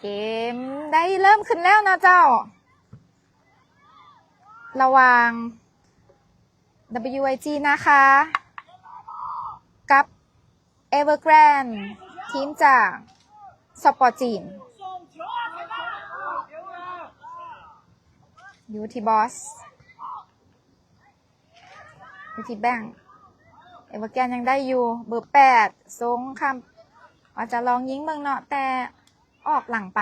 ເກມໄດ້ເລີ່ມຂຶ້ນແລ້ວນະເຈົ້າ ລະຫວ່າງ WIG ນາຄາ ກັບ Evergrande ທີມຈາກ ສປ ຈີນ ຢູ່ທີ່ Boss ຢູ່ທີ່ Banks Evergrande ຍັງໄດ້ຢູ່ ເບີແປດ ສົ່ງຂ້າມ ວ່າຈະລອງຍິງເບິ່ງເນາະ ແຕ່ອອກຫຼັງໄປ.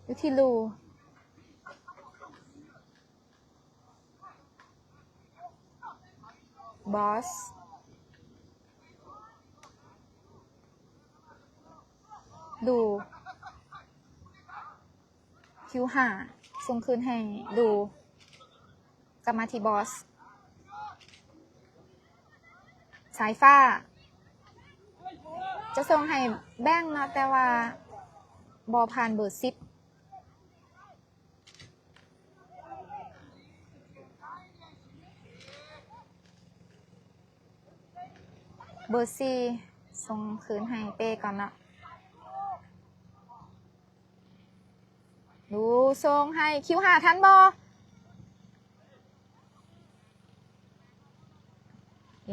ຢູ່ທີ່ Lu Boss ດູ ຄິວຫ້າ ສົ່ງຄືນໃຫ້ດູ ກັບມາທີ່ Boss ສາຍຟ້າ ຈະສົ່ງໃຫ້ Banks ເນາະ ແຕ່ວ່າບໍ່ຜ່ານເບີສິບ ເບີສີ່ ສົ່ງຄືນໃຫ້ເປ້ກ່ອນເນາະ ດູ ສົ່ງໃຫ້ ຄິວຫ້າ ທັນບໍ່?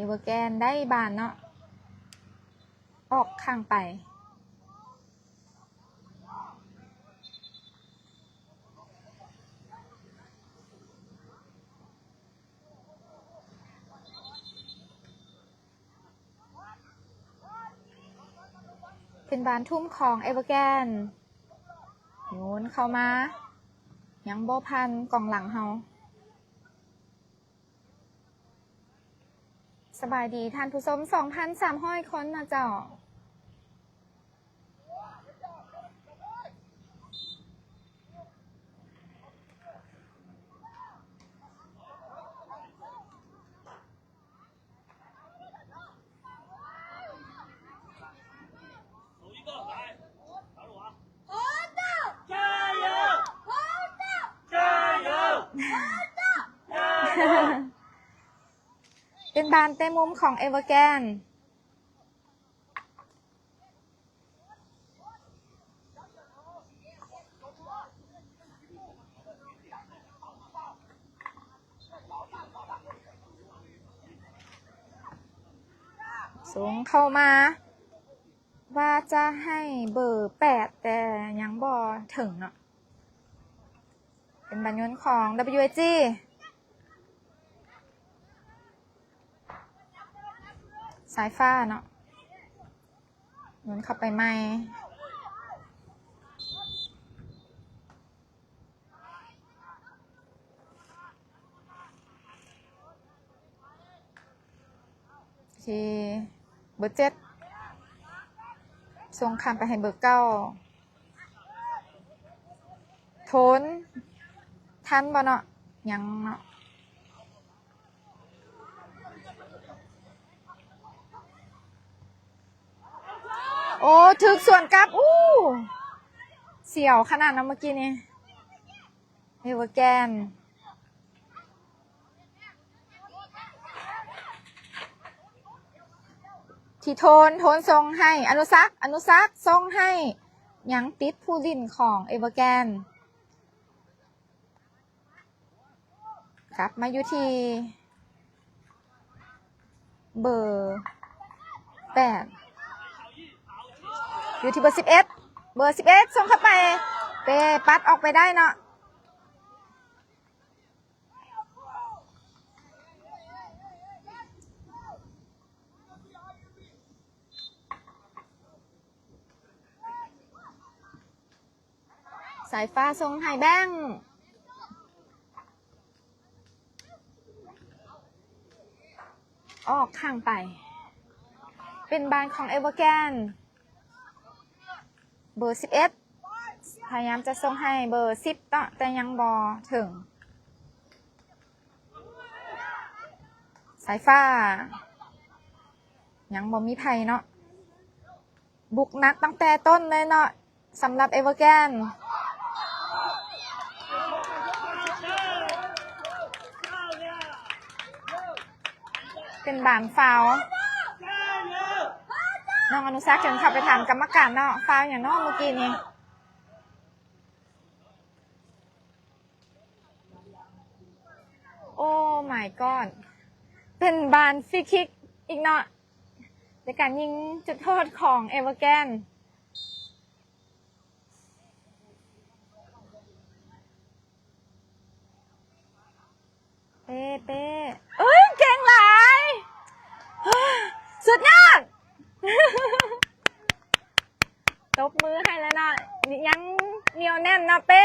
Evergrande ໄດ້ບານເນາະ ອອກຂ້າງໄປ. ເປັນບານທຸ່ມຂອງ Evergrande ໂຍນເຂົ້າມາ ຍັງບໍ່ຜ່ານກອງຫຼັງເຮົາ. ສະບາຍດີທ່ານຜູ້ຊົມ ສອງພັນສາມຮ້ອຍຄົນນະເຈົ້າ. ເປັນບານເຕະມຸມຂອງ Evergrande. ສົ່ງເຂົ້າມາ ວ່າຈະໃຫ້ເບີແປດ ແຕ່ຍັງບໍ່ເຖິງເນາະ. ເປັນບານໂຍນຂອງ WIG ສາຍຟ້າເນາະ ໂຍນເຂົ້າໄປໃໝ່ ທີ່ເບີເຈັດ ສົ່ງຂ້າມໄປໃຫ້ເບີເກົ້າ ໂທນ ທັນບໍ່ເນາະ? ຍັງເນາະ. ໂອ້ ຖືກສວນກັບ ອູ້ ສຽວຂະໜາດເນາະ ເມື່ອກີ້ນີ້. ເອເວີແກນ ທີ່ໂທນ ໂທນສົ່ງໃຫ້ອະນຸສັກ ອະນຸສັກສົ່ງໃຫ້ ຍັງຕິດຜູ້ຫຼິ້ນຂອງເອເວີແກນ ກັບມາຢູ່ທີ່ເບີແປດ ຢູ່ທີ່ເບີສິບເອັດ ເບີສິບເອັດສົ່ງເຂົ້າໄປ ເປປັດອອກໄປໄດ້ເນາະ. ສາຍຟ້າສົ່ງໃຫ້ແບງ ອອກຂ້າງໄປ ເປັນບານຂອງເອເວີແກນ ເບີສິບເອັດ ພະຍາຍາມຈະສົ່ງໃຫ້ເບີສິບເນາະ ແຕ່ຍັງບໍ່ເຖິງ ສາຍຟ້າ ຍັງບໍ່ມີໃຜເນາະ ບຸກໜັກຕັ້ງແຕ່ຕົ້ນເລີຍເນາະ ສຳລັບເອເວີແກນ. ເປັນບານຟາວ. ນ້ອງອະນຸສັກຈຶ່ງເຂົ້າໄປຖາມກຳມະການເນາະ ຟາວຫຍັງເນາະມື້ກີ້ນີ້? Oh my god ເປັນບານຟຣີຄິກອີກເນາະ ໃນການຍິງຈຸດໂທດຂອງເອເວີແກນ. ເປ້ ເປ້ ເອີຍ ເກັ່ງຫຼາຍ ສຸດຍອດ ຕົບມືໃຫ້ແລ້ວເນາະ ຍັງໜຽວແໜ້ນເນາະເປ້.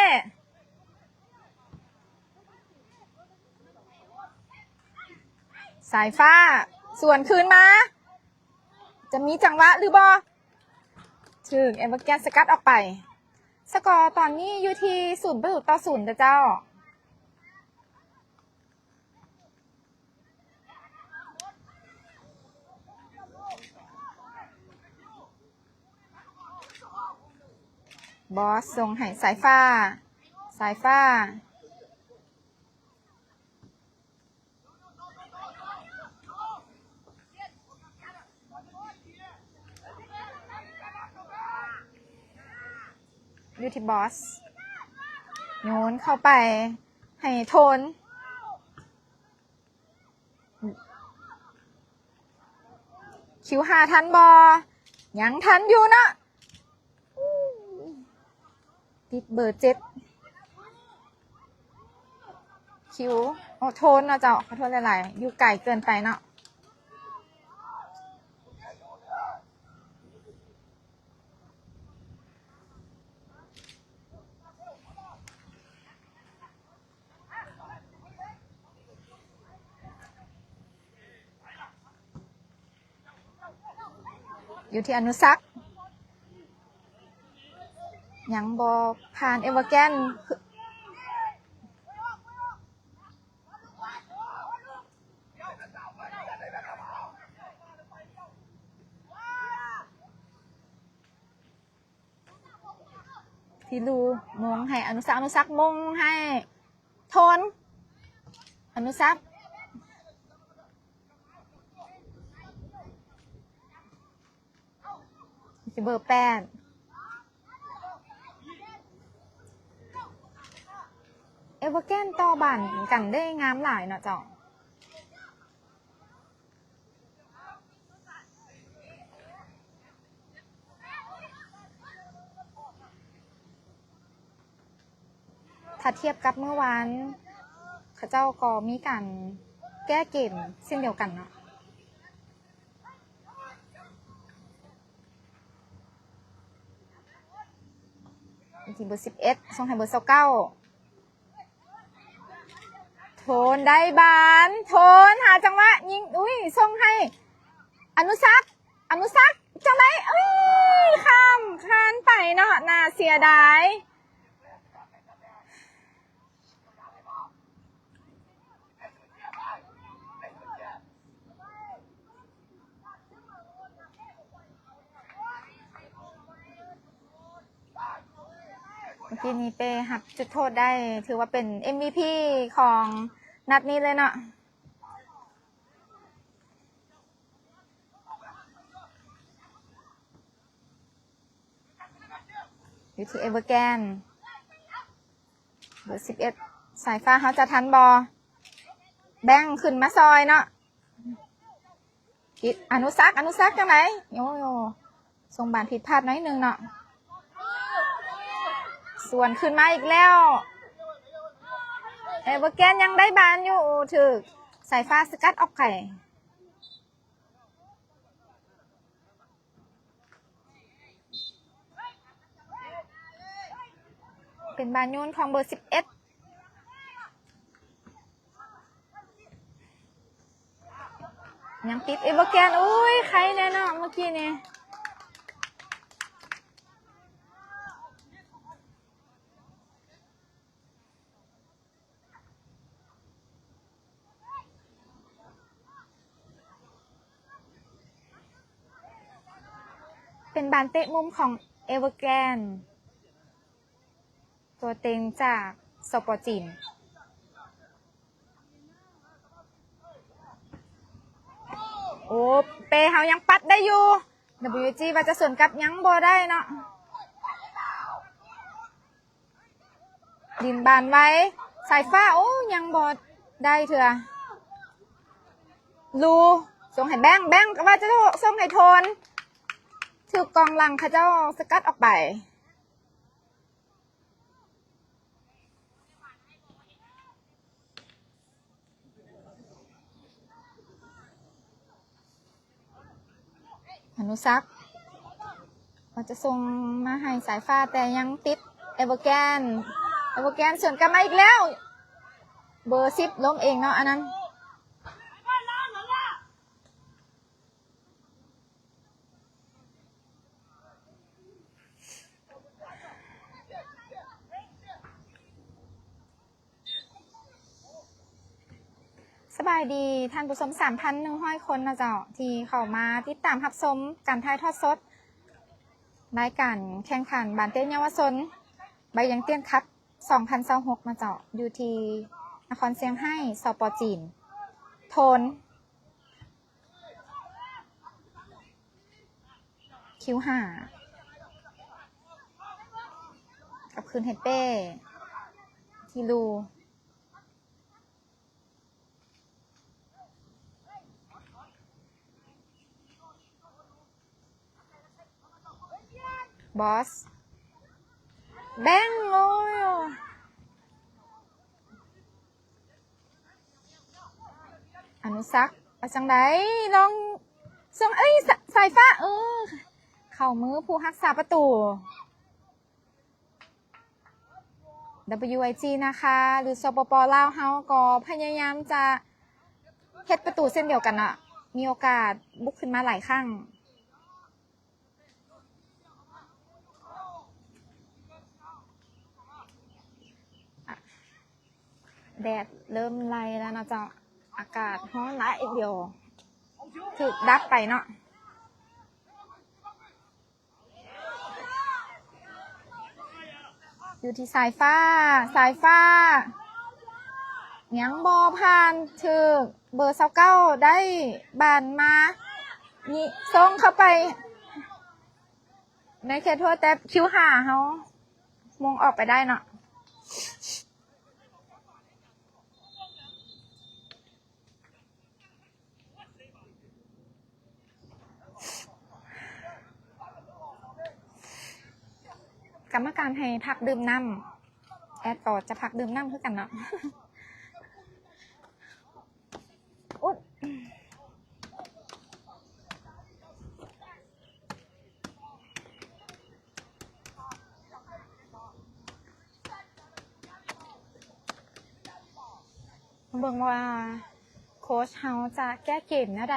ສາຍຟ້າສວນຄືນມາ ຈະມີຈັງຫວະຫຼືບໍ່? ຖືກເອເວີແກນສະກັດອອກໄປ. ສະກໍຕອນນີ້ຢູ່ທີ່ສູນປະຕູຕໍ່ສູນເດີເຈົ້າ. ບອສສົ່ງໃຫ້ສາຍຟ້າ ສາຍຟ້າ ຢູ່ທີ່ບອສ ໂຍນເຂົ້າໄປໃຫ້ໂທນ. ຄິວຫາທັນບໍ່? ຍັງທັນຢູ່ເນາະ ຕິດເບີເຈັດ ຄິວ ໂອ້ ໂທນເນາະເຈົ້າ ຂໍໂທດຫຼາຍໆ ຢູ່ໄກເກີນໄປເນາະ. ຢູ່ທີ່ອະນຸສັກ ຍັງບໍ່ຜ່ານເອເວີແກນ. ທີ່ລູມົງໃຫ້ອະນຸສັກ ອະນຸສັກມົງໃຫ້ໂທນ ອະນຸສັກ ເບີແປດ ເອເວີແກນຕໍ່ບານກັນໄດ້ງາມຫຼາຍເນາະເຈົ້າ. ຖ້າທຽບກັບມື້ວານ ເຂົາເຈົ້າກໍມີການແກ້ເກມເຊັ່ນດຽວກັນເນາະ ທີ່ເບີສິບເອັດ ສົ່ງໃຫ້ເບີຊາວເກົ້າ. ໂທນໄດ້ບານ ໂທນຫາຈັງຫວະຍິງ ອຸ້ຍ ສົ່ງໃຫ້ອະນຸສັກ ອະນຸສັກ ຈັ່ງໃດ ເອີຍ ຂ້າມຄານໄປເນາະ ໜ້າເສຍດາຍ. ເມື່ອກີ້ນີ້ເປ້ຮັບຈຸດໂທດໄດ້ ຖືວ່າເປັນເອັມວີພີຂອງນັດນີ້ເລີຍເນາະ ຢູ່ທີ່ເອເວີແກນ ເບີສິບເອັດ ສາຍຟ້າເຮົາຈະທັນບໍ່? ແບ່ງຂຶ້ນມາຊ່ອຍເນາະ ອະນຸສັກ ອະນຸສັກຈັ່ງໃດ? ໂອ້ ສົ່ງບານຜິດພາດໜ້ອຍໜຶ່ງເນາະ ສວນຂຶ້ນມາອີກແລ້ວ ເອເວີແກນຍັງໄດ້ບານຢູ່ ຖືກສາຍຟ້າສະກັດອອກໄກ. ເປັນບານໂຍນຂອງເບີສິບເອັດ ຍັງຕິດເອເວີແກນ ໂອ້ຍ ໄຄແນ່ເນາະ ເມື່ອກີ້ນີ້. ເປັນບານເຕະມຸມຂອງເອເວີແກນ ຕົວເຕັງຈາກ ສປ ຈີນ. ໂອ້ ເປ້ເຮົາຍັງປັດໄດ້ຢູ່. ດັບເບິນຢູເອສຈີ ວ່າຈະສວນກັບ ຍັງບໍ່ໄດ້ເນາະ. ລິນບານໄວ ສາຍຟ້າ ໂອ້ ຍັງບໍ່ໄດ້ເທື່ອ. ລູ ສົ່ງໃຫ້ແບງ ແບງກໍວ່າຈະສົ່ງໃຫ້ໂທນ ຖືກກອງຫຼັງເຂົາເຈົ້າສະກັດອອກໄປ. ອະນຸສັກ ວ່າຈະສົ່ງມາໃຫ້ສາຍຟ້າ ແຕ່ຍັງຕິດເອເວີແກນ ເອເວີແກນສວນກັບມາອີກແລ້ວ. ເບີສິບລົ້ມເອງເນາະ ອັນນັ້ນ. ສະບາຍດີທ່ານຜູ້ຊົມສາມພັນໜຶ່ງຮ້ອຍຄົນນະເຈົ້າ ທີ່ເຂົ້າມາຕິດຕາມຮັບຊົມການຖ່າຍທອດສົດລາຍການແຂ່ງຂັນບານເຕະເຍົາວະຊົນ ໄບຢຽງຕຽນຄັບ ສອງພັນຊາວຫົກນະເຈົ້າ ຢູ່ທີ່ນະຄອນຊຽງໄຮ້ ສປ ຈີນ. ໂທນ ຄິວຫ້າ ກັບຄືນໃຫ້ເປ້ ທີ່ລູ ບອສ ແບງ ໂອ້ຍ ອະນຸສັກ ວ່າຈັ່ງໃດ ລອງສົ່ງ ເອີຍ ສາຍຟ້າ ເອີ ເຂົ້າມືຜູ້ຮັກສາປະຕູ. ດັບເບິນຢູໄອຈີນະຄາ ຫຼື ສປປ ລາວເຮົາກໍພະຍາຍາມຈະເຮັດປະຕູເຊັ່ນດຽວກັນເນາະ ມີໂອກາດບຸກຂຶ້ນມາຫຼາຍຄັ້ງ. ແດດເລີ່ມໄລ່ແລ້ວເນາະເຈົ້າ ອາກາດຮ້ອນຫຼາຍ ດຽວຖືກດັບໄປເນາະ. ຢູ່ທີ່ສາຍຟ້າ ສາຍຟ້າ ຍັງບໍ່ຜ່ານ ຖືກເບີຊາວເກົ້າໄດ້ບານມາ ຍິງສົ່ງເຂົ້າໄປໃນເຂດໂທດ ແຕ່ຄິວຫ້າເຮົາມົງອອກໄປໄດ້ເນາະ. ກຳມະການໃຫ້ພັກດື່ມນ້ຳ ແອດກໍຈະພັກດື່ມນ້ຳຄືກັນເນາະ. ອຸດ ເບິ່ງວ່າໂຄຊເຮົາຈະແກ້ເກມແນວໃດ.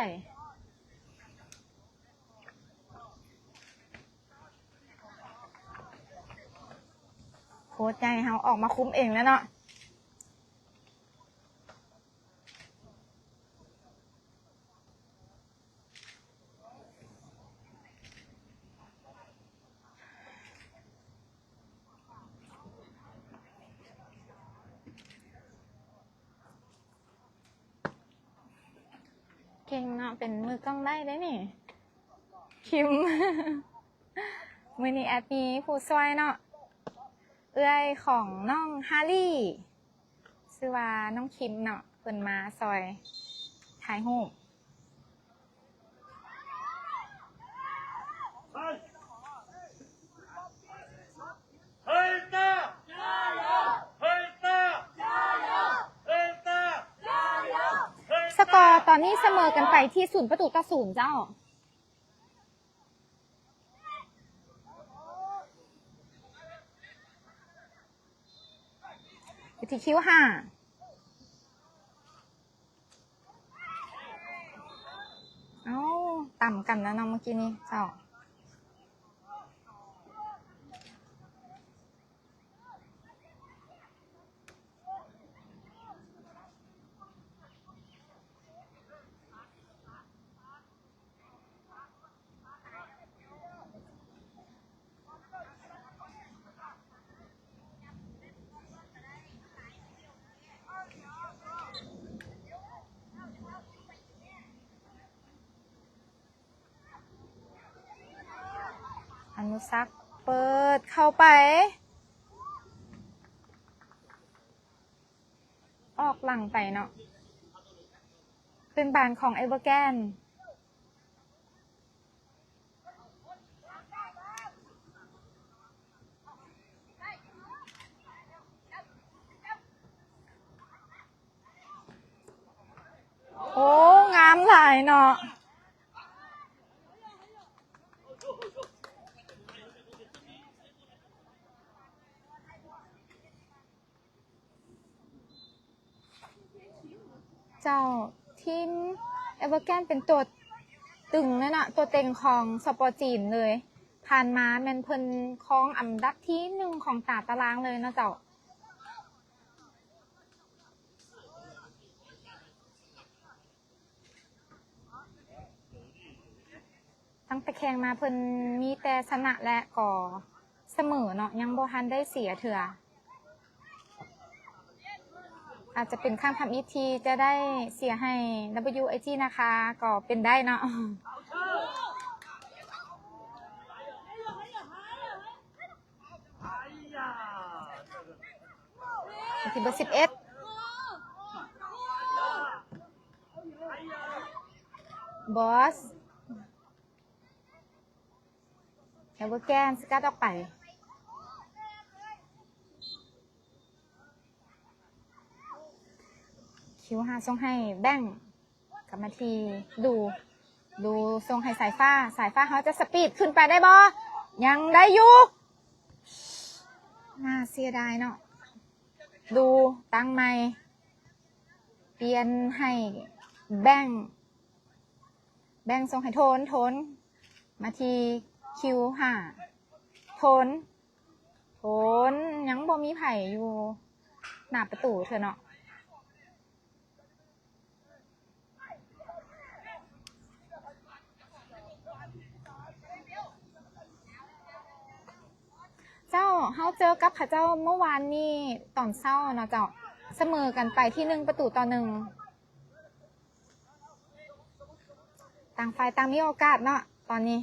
ໂຄຊໃຫຍ່ເຮົາອອກມາຄຸມເອງແລ້ວເນາະ. ເກັ່ງເນາະ ເປັນມືກ້ອງໄດ້ເດ້ນີ້ ຄິມ. ມື້ນີ້ແອດມີຜູ້ຊ່ວຍເນາະ ເອື້ອຍຂອງນ້ອງຮາຣີ ຊື່ວ່ານ້ອງຄິມເນາະ ເພິ່ນມາຊ່ອຍຖ່າຍຮູບ. ສະກໍຕອນນີ້ສະເໝີກັນໄປທີ່ສູນປະຕູຕໍ່ສູນເຈົ້າ. ຢູ່ທີ່ຄິວຫ້າ ເອົ້າ ຕຳກັນແລ້ວເນາະ ເມື່ອກີ້ນີ້ເຈົ້າ. ສັກເປີດເຂົ້າໄປ ອອກຫຼັງໄປເນາະ ເປັນບານຂອງເອເວີແກນ. ໂອ້ ງາມຫຼາຍເນາະ. ເຈົ້າ ທີມເອເວີແກນເປັນຕົວຕຶງເລີຍເນາະ ຕົວເຕັງຂອງສປຈີນເລີຍ. ຜ່ານມາແມ່ນເພິ່ນຄອງອັນດັບທີໜຶ່ງຂອງຕາຕະລາງເລີຍເນາະເຈົ້າ. ຕັ້ງແຕ່ແຂ່ງມາເພິ່ນມີແຕ່ຊະນະ ແລະ ກໍສະເໝີເນາະ ຍັງບໍ່ທັນໄດ້ເສຍເທື່ອ. ອາດຈະເປັນຄັ້ງທຳອິດທີ່ຈະໄດ້ເສຍໃຫ້ WIG ນາຄາ ກໍເປັນໄດ້ເນາະ. ທີ່ເບີສິບເອັດ ບອສ ເອເວີແກນສະກັດອອກໄປ. ຄິວຫ້າສົ່ງໃຫ້ແບັງ ກັບມາທີ່ດູ ດູສົ່ງໃຫ້ສາຍຟ້າ ສາຍຟ້າເຮົາຈະສະປີດຂຶ້ນໄປໄດ້ບໍ່? ຍັງໄດ້ຢູ່. ໜ້າເສຍດາຍເນາະ. ດູຕັ້ງໃໝ່ ປ່ຽນໃຫ້ແບັງ ແບັງສົ່ງໃຫ້ໂທນ ໂທນ ມາທີ່ຄິວຫ້າ ໂທນ ໂທນ ຍັງບໍ່ມີໃຜຢູ່ໜ້າປະຕູເທື່ອເນາະ. ເຈົ້າ ເຮົາເຈີກັບເຂົາເຈົ້າເມື່ອວານນີ້ຕອນເຊົ້າເນາະເຈົ້າ ສະເໝີກັນໄປທີ່ໜຶ່ງປະຕູຕໍ່ໜຶ່ງ. ຕ່າງຝ່າຍຕ່າງມີໂອກາດເນາະຕອນນີ້.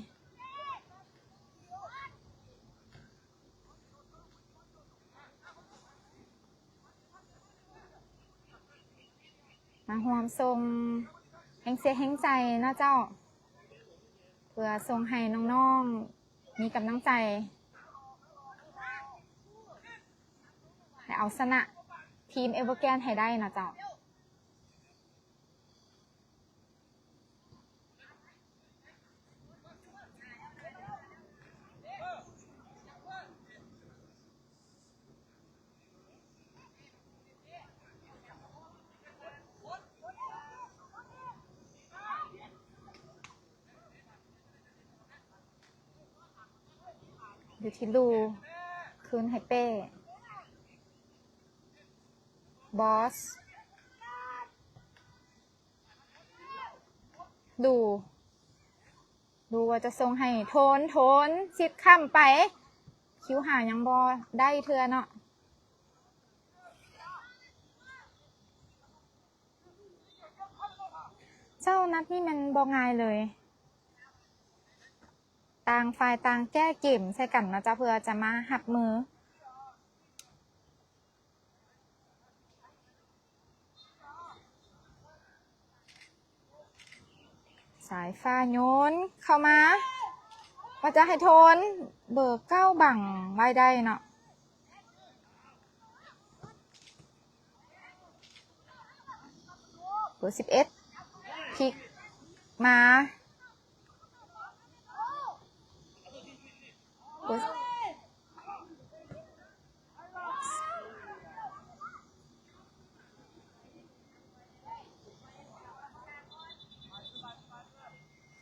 ມາຮ່ວມສົ່ງແຮງເຊຍແຮງໃຈເນາະເຈົ້າ ເພື່ອສົ່ງໃຫ້ນ້ອງໆມີກຳລັງໃຈ ແລະ ເອົາຊະນະທີມເອເວີແກນໃຫ້ໄດ້ເນາະເຈົ້າ. ຢູ່ທີ່ລູ ຄືນໃຫ້ເປ້ ບອສ ດູ ດູວ່າຈະສົ່ງໃຫ້ໂທນ ໂທນ ຊິດຄ້ຳໄປ ຄິວຫ້າຍັງບໍ່ໄດ້ເທື່ອເນາະ. ເຈົ້າ ນັດນີ້ແມ່ນບໍ່ງ່າຍເລີຍ ຕ່າງຝ່າຍຕ່າງແກ້ເກມໃສ່ກັນເນາະເຈົ້າ ເພື່ອຈະມາຮັບມື. ສາຍຟ້າໂຍນເຂົ້າມາ ວ່າຈະໃຫ້ໂທນ ເບີເກົ້າບັງໄວ້ໄດ້ເນາະ. ເບີສິບເອັດ ພິກມາ ເບີ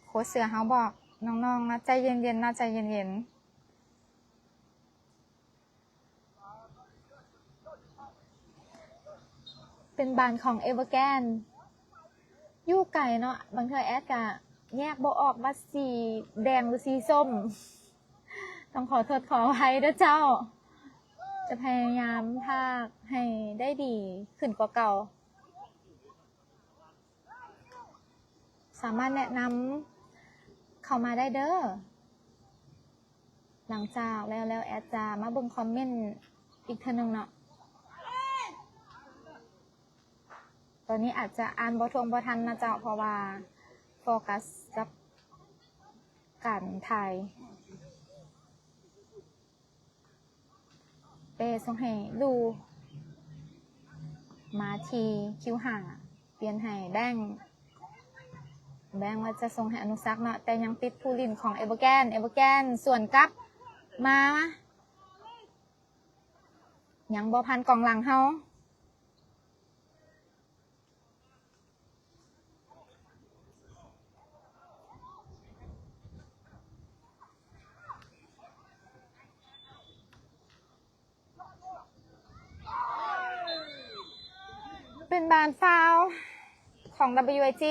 ໂຄດເສືອເຮົາບອກນ້ອງໆ ເນາະ ໃຈເຢັນໆ ເນາະ ໃຈເຢັນໆ. ເປັນບານຂອງເອເວີແກນ ຢູ່ໄກເນາະ ບາງເທື່ອແອດກະແຍກບໍ່ອອກວ່າສີແດງ ຫຼື ສີສົ້ມ ຕ້ອງຂໍໂທດຂໍອະໄພເດີເຈົ້າ. ຈະພະຍາຍາມພາກໃຫ້ໄດ້ດີຂຶ້ນກວ່າເກົ່າ. ສາມາດແນະນຳເຂົ້າມາໄດ້ເດີ. ຫຼັງຈາກແລ້ວແລ້ວ ແອດຈະມາເບິ່ງຄອມເມັນອີກເທື່ອໜຶ່ງເນາະ. ຕອນນີ້ອາດຈະອ່ານບໍ່ຖ້ວງບໍ່ທັນນະເຈົ້າ ເພາະວ່າໂຟກັສກັບການຖ່າຍ. ເປ້ສົ່ງໃຫ້ລູ ມາທີ່ຄິວຫ້າ ປ່ຽນໃຫ້ແບງ ແບງວ່າຈະສົ່ງໃຫ້ອະນຸສັກເນາະ ແຕ່ຍັງຕິດຜູ້ຫຼິ້ນຂອງເອເວີແກນ ເອເວີແກນສວນກັບມາ ຍັງບໍ່ຜ່ານກອງຫຼັງເຮົາ. ເປັນບານຟາວຂອງ WIG.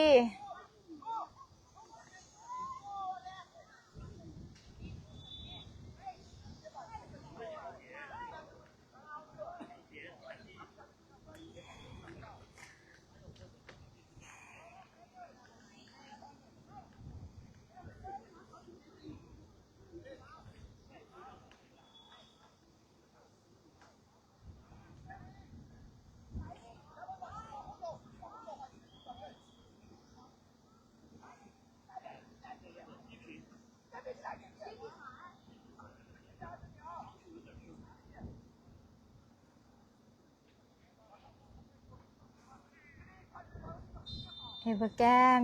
ເອເວີແກນ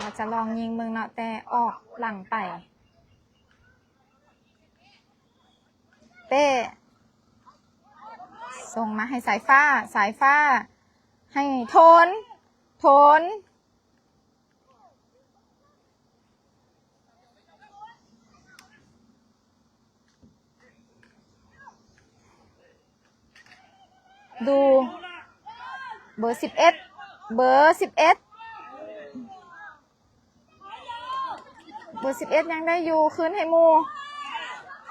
ວ່າຈະລອງຍິງເບິ່ງເນາະ ແຕ່ອອກຫຼັງໄປ. ເປ້ ສົ່ງມາໃຫ້ສາຍຟ້າ ສາຍຟ້າ ໃຫ້ໂທນ ໂທນ ດູ ເບີສິບເອັດ ເບີສິບເອັດ ເບີສິບເອັດຍັງໄດ້ຢູ່ ຄືນໃຫ້ໝູ່.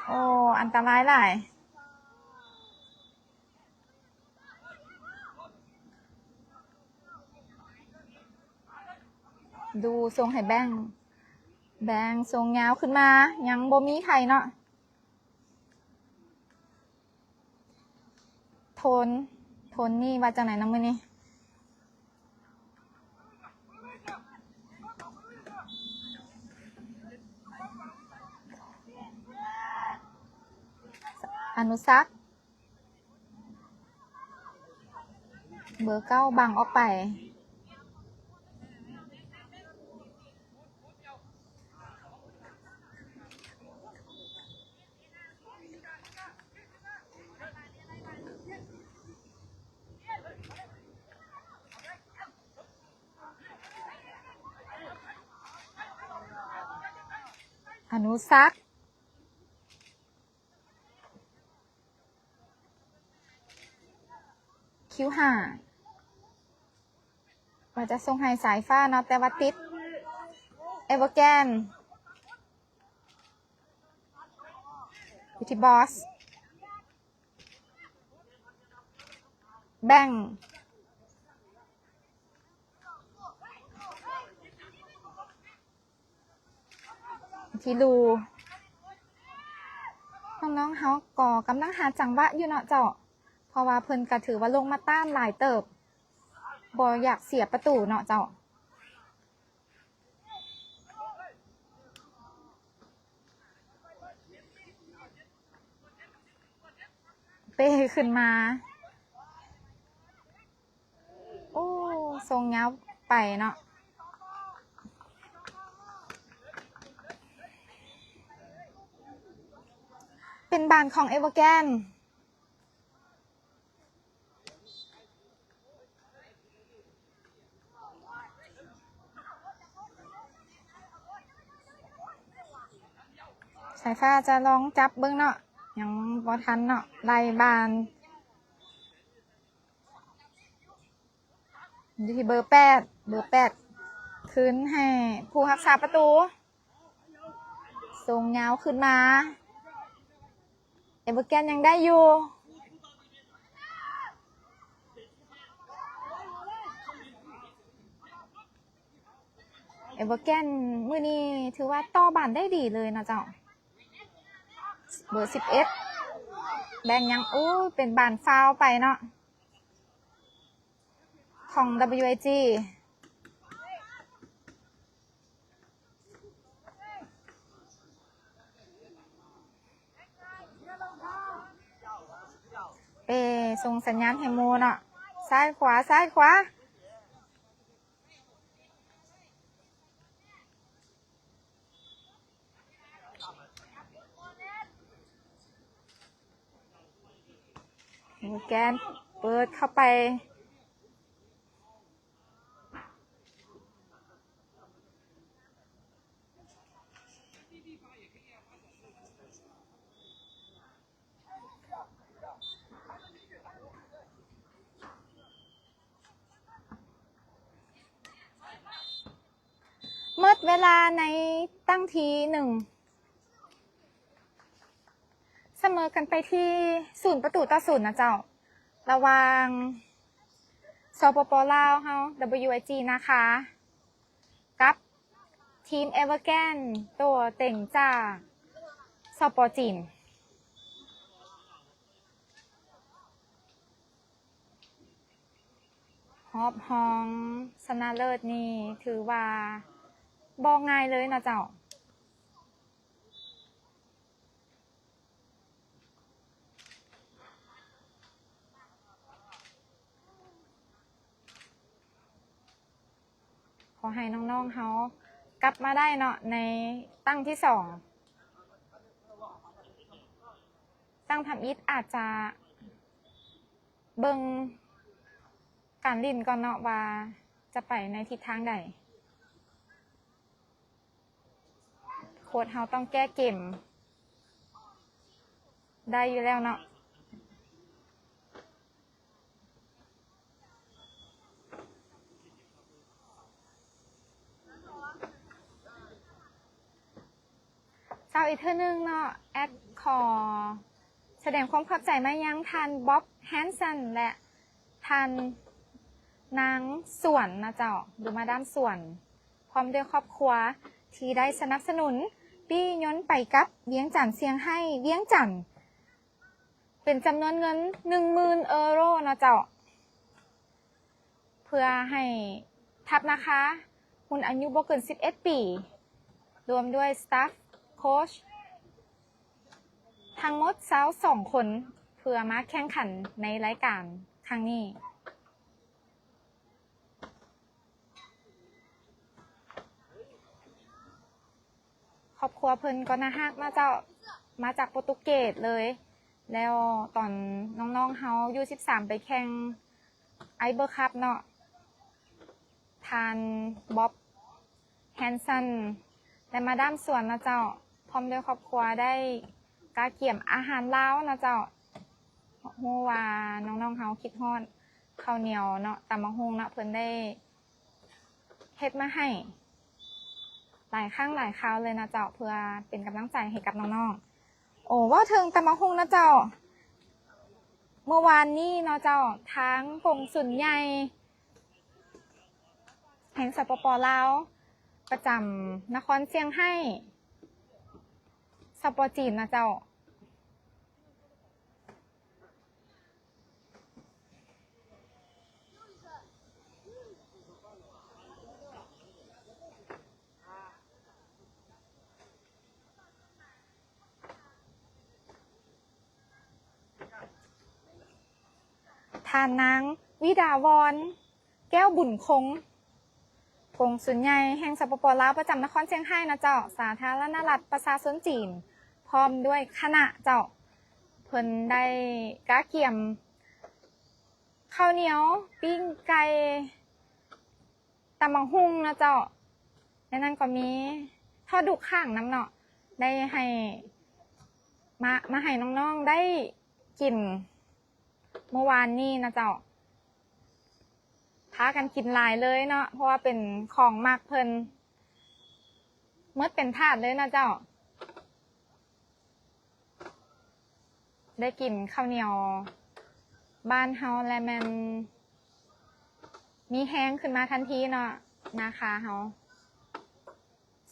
ໂອ້ ອັນຕະລາຍຫຼາຍ. ດູສົ່ງໃຫ້ແບງ ແບງສົ່ງຍາວຂຶ້ນມາ ຍັງບໍ່ມີໃຜເນາະ. ໂທນ ໂທນນີ້ວ່າຈັ່ງໃດນະມື້ນີ້? ອະນຸສັກ ເບີເກົ້າບັງອອກໄປ. ອະນຸສັກ ຄິວຫ້າ ວ່າຈະສົ່ງໃຫ້ສາຍຟ້າເນາະ ແຕ່ວ່າຕິດເອເວີແກນ ຢູ່ທີ່ບອສ ແບ່ງ ທີ່ລູ ນ້ອງໆເຮົາກໍກຳລັງຫາຈັງຫວະຢູ່ເນາະເຈົ້າ ເພາະວ່າເພິ່ນກໍຖືວ່າລົງມາຕ້ານຫຼາຍເຕີບ ບໍ່ຢາກເສຍປະຕູເນາະເຈົ້າ. ເປ້ຂຶ້ນມາ ໂອ້ ສົ່ງຍາວໄປເນາະ ເປັນບານຂອງເອເວີແກນ. ສາຍຟ້າຈະລອງຈັບເບິ່ງເນາະ ຍັງບໍ່ທັນເນາະ ໄລ່ບານ ຢູ່ທີ່ເບີແປດ ເບີແປດ ຄືນໃຫ້ຜູ້ຮັກສາປະຕູ ສົ່ງຍາວຂຶ້ນມາ ເອເວີແກນຍັງໄດ້ຢູ່. ເອເວີແກນມື້ນີ້ຖືວ່າຕໍ່ບານໄດ້ດີເລີຍເນາະເຈົ້າ. ເບີສິບເອັດ ແບ່ງຍັງ ໂອ້ ເປັນບານຟາວໄປເນາະ ຂອງ WIG. ເປສົ່ງສັນຍານໃຫ້ໝູ່ເນາະ ຊ້າຍຂວາ ຊ້າຍຂວາ. ໂອແກນເປີດເຂົ້າໄປ. ໝົດເວລາໃນຕັ້ງທີໜຶ່ງ ສະເໝີກັນໄປທີ່ສູນປະຕູຕໍ່ສູນນະເຈົ້າ ລະຫວ່າງ ສປປ ລາວເຮົາ WIG ນາຄາ ກັບທີມເອເວີແກນ ໂຕເຕັງຈາກ ສປ ຈີນ. ຮອບຮອງຊະນະເລີດນີ້ຖືວ່າບໍ່ງ່າຍເລີຍເນາະເຈົ້າ. ຂໍໃຫ້ນ້ອງໆເຮົາກັບມາໄດ້ເນາະ ໃນຕັ້ງທີສອງ. ຕັ້ງທຳອິດອາດຈະເບິ່ງການຫຼິ້ນກ່ອນເນາະ ວ່າຈະໄປໃນທິດທາງໃດ. ໂຄ້ດເຮົາຕ້ອງແກ້ເກມໄດ້ຢູ່ແລ້ວເນາະ. ເຈົ້າ ອີກເທື່ອໜຶ່ງເນາະ ແອັດຂໍສະແດງຄວາມຂອບໃຈມາຍັງທ່ານ ບອບ ແຮນສັນ ແລະ ທ່ານນາງສວນນະເຈົ້າ ຫຼື ມາດາມສວນ ພ້ອມດ້ວຍຄອບຄົວ ທີ່ໄດ້ສະໜັບສະໜູນປີ້ຍົນໄປກັບວຽງຈັນ ຊຽງໄຮ້ ວຽງຈັນ ເປັນຈຳນວນເງິນໜຶ່ງໝື່ນເອີໂຣເນາະເຈົ້າ ເພື່ອໃຫ້ທັບນາຄາຮຸ່ນອາຍຸບໍ່ເກີນສິບເອັດປີ ລວມດ້ວຍສະຕາຟໂຄຊທັງໝົດຊາວສອງຄົນ ເພື່ອມາແຂ່ງຂັນໃນລາຍການຄັ້ງນີ້. ຄອບຄົວເພິ່ນກໍໜ້າຮັກເນາະເຈົ້າ ມາຈາກໂປຣຕຸເກດເລີຍ ແລ້ວຕອນນ້ອງໆເຮົາ ຢູສິບສາມ ໄປແຂ່ງໄອເບີຄັບເນາະ ທ່ານ ບອບ ແຮນສັນ ແລະ ມາດາມສວນເນາະເຈົ້າ ພ້ອມດ້ວຍຄອບຄົວໄດ້ກະກຽມອາຫານລາວເນາະເຈົ້າ ຮູ້ວ່ານ້ອງໆເຮົາຄິດຮອດເຂົ້າໜຽວເນາະ ຕຳບັກຫຸ່ງເນາະ ເພິ່ນໄດ້ ເຮັດມາໃຫ້ຫຼາຍຄັ້ງຫຼາຍຄາວເລີຍນະເຈົ້າ ເພື່ອເປັນກຳລັງໃຈໃຫ້ກັບນ້ອງໆ. ໂອ້ ເວົ້າເຖິງຕຳບັກຫຸ່ງນະເຈົ້າ ເມື່ອວານນີ້ເນາະເຈົ້າ ທາງກົງສຸນໃຫຍ່ແຫ່ງ ສປປ ລາວ ປະຈຳນະຄອນຊຽງໄຮ້ ສປ ຈີນນະເຈົ້າ ທ່ານນາງ ວິດາວອນ ແກ້ວບຸນຄົງ ກົງສຸນໃຫຍ່ແຫ່ງ ສປປ ລາວ ປະຈຳນະຄອນຊຽງໄຮ້ນະເຈົ້າ ສາທາລະນະລັດປະຊາຊົນຈີນ ພ້ອມດ້ວຍຄະນະເຈົ້າ ເພິ່ນໄດ້ກະກຽມເຂົ້າໜຽວ ປີ້ງໄກ່ ຕຳບັກຫຸ່ງເນາະເຈົ້າ ໃນນັ້ນກໍມີທອດດູກຂ້າງນຳເນາະ ໄດ້ໃຫ້ ມາ ມາໃຫ້ນ້ອງໆໄດ້ກິນ ເມື່ອວານນີ້ນະເຈົ້າ ພາກັນກິນຫຼາຍເລີຍເນາະ ເພາະວ່າເປັນຂອງມັກເພິ່ນ ໝົດເປັນຖາດເລີຍນະເຈົ້າ. ໄດ້ກິນເຂົ້າໜຽວບ້ານເຮົາແລ້ວແມ່ນມີແຮງຂຶ້ນມາທັນທີເນາະ ນາຄາເຮົາ.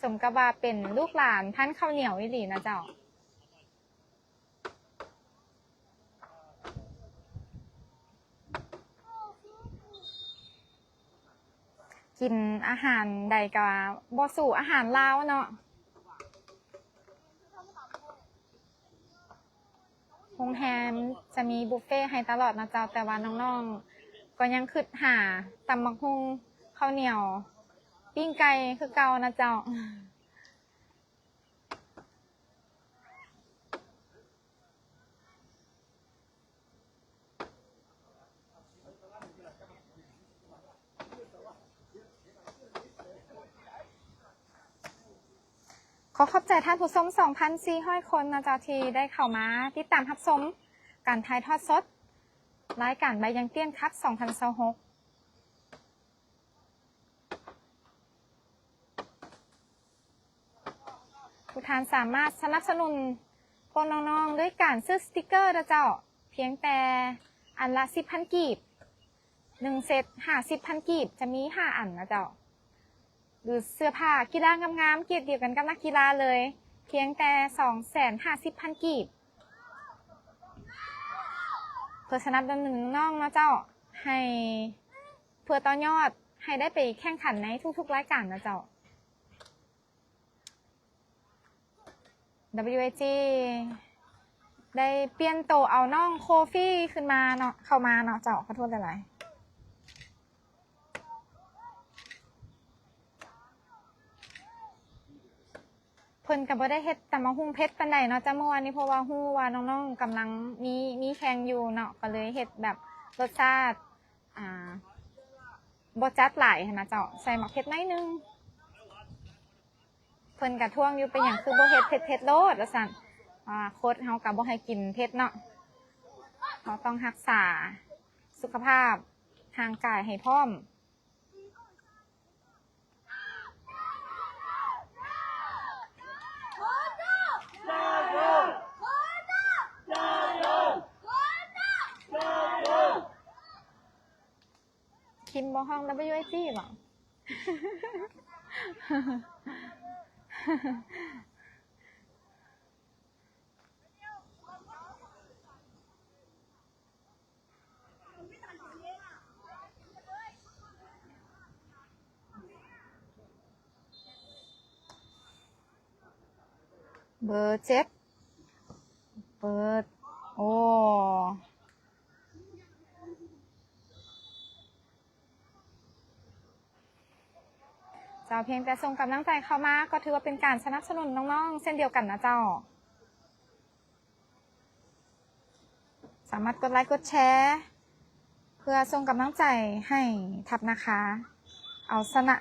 ສົມກັບວ່າເປັນລູກຫຼານພັນເຂົ້າໜຽວອີ່ຫຼີນະເຈົ້າ. ກິນອາຫານໃດກໍບໍ່ສູ້ອາຫານລາວເນາະ. ໂຮງແຮມຈະມີບຸບເຟໃຫ້ຕະຫຼອດນະເຈົ້າ, ແຕ່ວ່ານ້ອງໆກໍຍັງຄຶດຫາຕຳບັກຫຸ່ງ, ເຂົ້າໜຽວ, ປີ້ງໄກ່ຄືເກົ່ານະເຈົ້າ. ຂໍຂອບໃຈທ່ານຜູ້ຊົມສອງພັນສີ່ຮ້ອຍຄົນນະເຈົ້າ ທີ່ໄດ້ເຂົ້າມາຕິດຕາມຮັບຊົມການຖ່າຍທອດສົດລາຍການໃບຢາງຕ້ຽນຄັບສອງພັນຊາວຫົກ. ຜູ້ທ່ານສາມາດສະໜັບສະໜູນພວກນ້ອງໆດ້ວຍການຊື້ສະຕິກເກີນະເຈົ້າ, ພຽງແຕ່ອັນລະສິບພັນກີບ, ໜຶ່ງເຊັດຫ້າສິບພັນກີບ, ຈະມີຫ້າອັນນະເຈົ້າ. ຫຼືເສື້ອຜ້າກິລາງາມໆ ເກດດຽວກັນກັບນັກກິລາເລີຍ, ພຽງແຕ່ສອງແສນຫ້າສິບພັນກີບ. ເພື່ອສະໜັບສະໜູນນ້ອງເນາະເຈົ້າ, ໃຫ້ ເພື່ອຕໍ່ຍອດໃຫ້ໄດ້ໄປແຂ່ງຂັນໃນທຸກໆລາຍການນະເຈົ້າ. ດັບເບິນຢູເອຈີ ໄດ້ປ່ຽນໂຕເອົານ້ອງໂຄຟີຂຶ້ນມາເນາະ, ເຂົ້າມາເນາະເຈົ້າ, ຂໍໂທດຫຼາຍໆ. ເພິ່ນກໍບໍ່ໄດ້ເຮັດຕຳບັກຫຸ່ງເຜັດປານໃດເນາະ ຈາກມື້ວານນີ້ ເພາະວ່າຮູ້ວ່ານ້ອງໆກຳລັງມີ ມີແຂ່ງຢູ່ເນາະ, ກໍເລີຍເຮັດແບບລົດຊາດ ອ່າ ບໍ່ຈັດຫຼາຍຫັ້ນນະເຈົ້າ, ໃສ່ໝາກເຜັດໜ້ອຍໜຶ່ງ. ເພິ່ນກະທ້ວງຢູ່ ເປັນຫຍັງຄືບໍ່ເຮັດເຜັດໆໂລດວ່າຊັ້ນ, ອ່າ ໂຄດເຮົາກະບໍ່ໃຫ້ກິນເຜັດເນາະ, ເຮົາຕ້ອງຮັກສາສຸຂະພາບຮ່າງກາຍໃຫ້ພ້ອມ. ຄິມບໍ່ຮ້ອງ ດັບເບິນຢູເອຈີ ບໍ? ເບີເຈັດ ເປີດ ໂອ້ ເຈົ້າ ພຽງແຕ່ສົ່ງກຳລັງໃຈເຂົ້າມາ ກໍຖືວ່າເປັນການສະໜັບສະໜູນນ້ອງໆເຊັ່ນດຽວກັນນະເຈົ້າ. ສາມາດກົດໄລກົດແຊ ເພື່ອສົ່ງກຳລັງໃຈໃຫ້ທັບນາຄາ ເອົາຊະນະ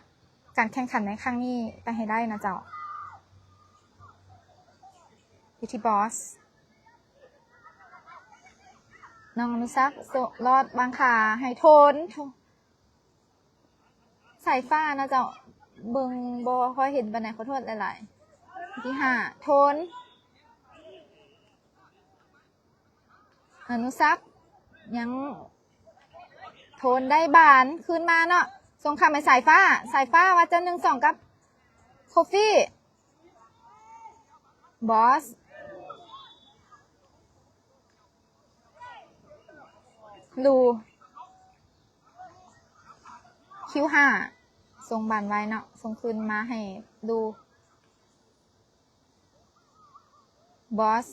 ການແຂ່ງຂັນໃນຄັ້ງນີ້ໄປໃຫ້ໄດ້ນະເຈົ້າ. ຢູ່ທີ່ບອສ ນ້ອງອະນຸສັກ ໂຊະ ລອດບາງຂາໃຫ້ໂທນ ໂທ ສາຍຟ້ານະເຈົ້າ, ເບິ່ງບໍ່ຄ່ອຍເຫັນປານໃດ ຂໍໂທດຫຼາຍໆ. ທີຫ້າ ໂທນ ອະນຸສັກ ຍັງ ໂທນໄດ້ບານຄືນມາເນາະ, ສົ່ງຂ້າມໃຫ້ສາຍຟ້າ, ສາຍຟ້າວ່າຈະໜຶ່ງສອງກັບໂຄຟີ. ບອສ ລູ ຄິວຫ້າ ສົ່ງບານໄວເນາະ, ສົ່ງຄືນມາໃຫ້ລູ ບອສ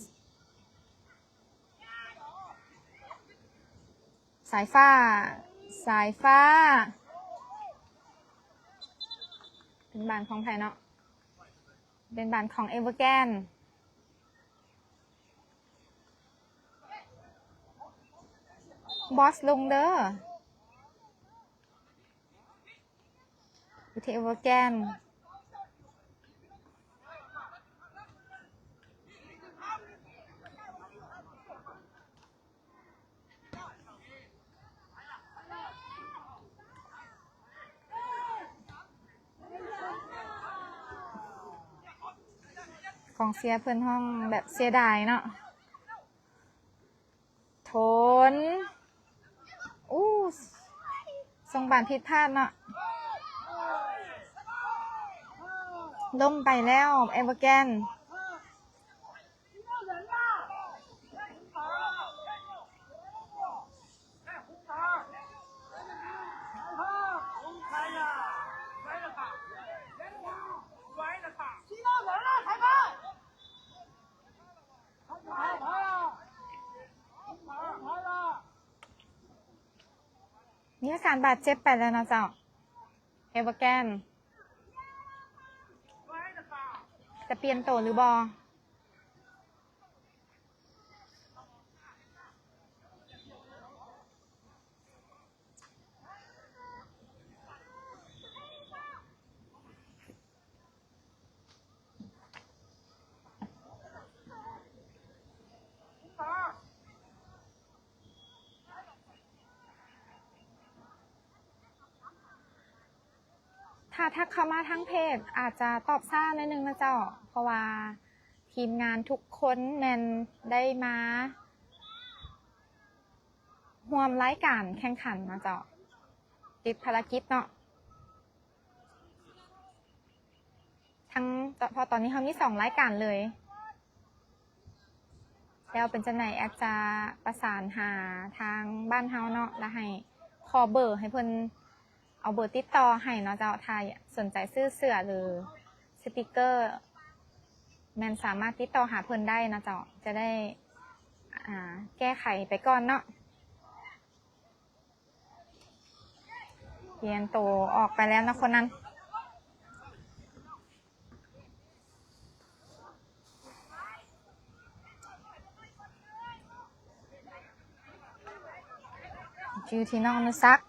ສາຍຟ້າ ສາຍຟ້າ ເປັນບານຂອງໃຜເນາະ? ເປັນບານຂອງເອເວີແກນ. ບອສລົງເດີ ຢູ່ທີ່ເອເວີແກນ. ກອງເຊຍເພິ່ນຮ້ອງແບບເສຍດາຍເນາະ. ໂທນ ອູ້ ສົ່ງບານຜິດພາດເນາະ. ລົ້ມໄປແລ້ວ ເອເວີແກນ. ມີຫາສານບາດເຈັບໄປແລ້ວເນາະເຈົ້າ ເອເວີແກນ ຈະປ່ຽນໂຕຫຼືບໍ່? ຖ້າທັກເຂົ້າມາທາງເພຈ ອາດຈະຕອບຊ້າໜ້ອຍໜຶ່ງນະເຈົ້າ ເພາະວ່າທີມງານທຸກຄົນແມ່ນໄດ້ມາຮ່ວມລາຍການແຂ່ງຂັນນະເຈົ້າ ຕິດພາລະກິດເນາະ. ທັງ ເພາະຕອນນີ້ເຮົາມີສອງລາຍການເລີຍ ແລ້ວເປັນຈັ່ງໃດແອັດຈະປະສານຫາທາງບ້ານເຮົາເນາະ ແລ້ວໃຫ້ຂໍເບີໃຫ້ເພິ່ນ ເອົາເບີຕິດຕໍ່ໃຫ້ເນາະເຈົ້າ ຖ້າສົນໃຈຊື້ເສື້ອ ຫຼື ສະຕິກເກີ ແມ່ນສາມາດຕິດຕໍ່ຫາເພິ່ນໄດ້ເນາະເຈົ້າ ຈະໄດ້ ອ່າ ແກ້ໄຂໄປກ່ອນເນາະ. ປ່ຽນໂຕອອກໄປແລ້ວນະຄົນນັ້ນ ຢູ່ທີ່ນ້ອງອະນຸສັກ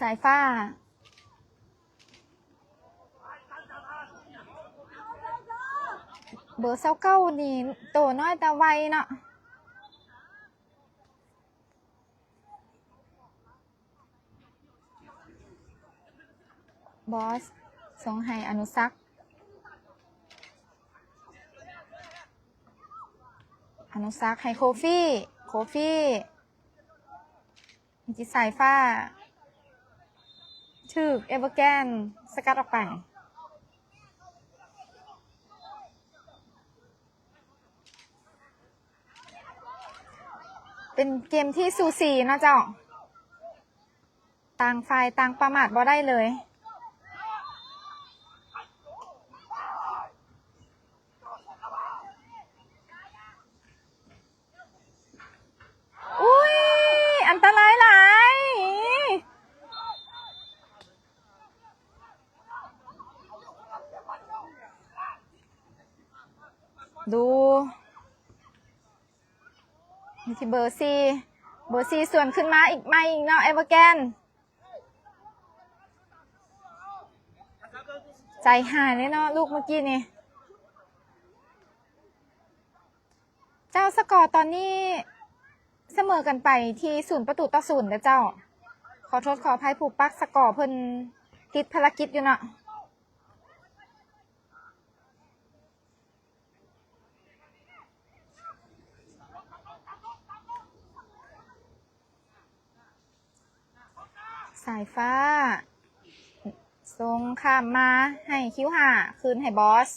ສາຍຟ້າ. ເບີຊາວເກົ້ານີ້ໂຕນ້ອຍແຕ່ໄວເນາະ ບອສ ສົ່ງໃຫ້ອະນຸສັກ ອະນຸສັກໃຫ້ໂຄຟີ ໂຄຟີ. ມີທີ່ສາຍຟ້າ ຖືກເອເວີແກນສະກັດອອກໄປ ເປັນເກມທີ່ສູສີເນາະເຈົ້າ ຕ່າງຝ່າຍຕ່າງປະໝາດບໍ່ໄດ້ເລີຍ. ອຸ້ຍ ອັນຕະລາຍຫຼາຍ ດູ ຢູ່ທີ່ເບີສີ່ ເບີສີ່ສວນຂຶ້ນມາອີກໃໝ່ອີກເນາະ ເອເວີແກນ. ໃຈຫາຍເລີຍເນາະ ລູກເມື່ອກີ້ນີ້. ເຈົ້າ ສະກໍຕອນນີ້ສະເໝີກັນໄປທີ່ສູນປະຕູຕໍ່ສູນເດີເຈົ້າ. ຂໍໂທດຂໍອະໄພຜູ້ປັກສະກໍ ເພິ່ນຕິດພາລະກິດຢູ່ເນາະ. ສາຍຟ້າ ສົ່ງຂ້າມມາໃຫ້ຄິວຫ້າ ຄືນໃຫ້ບອສ.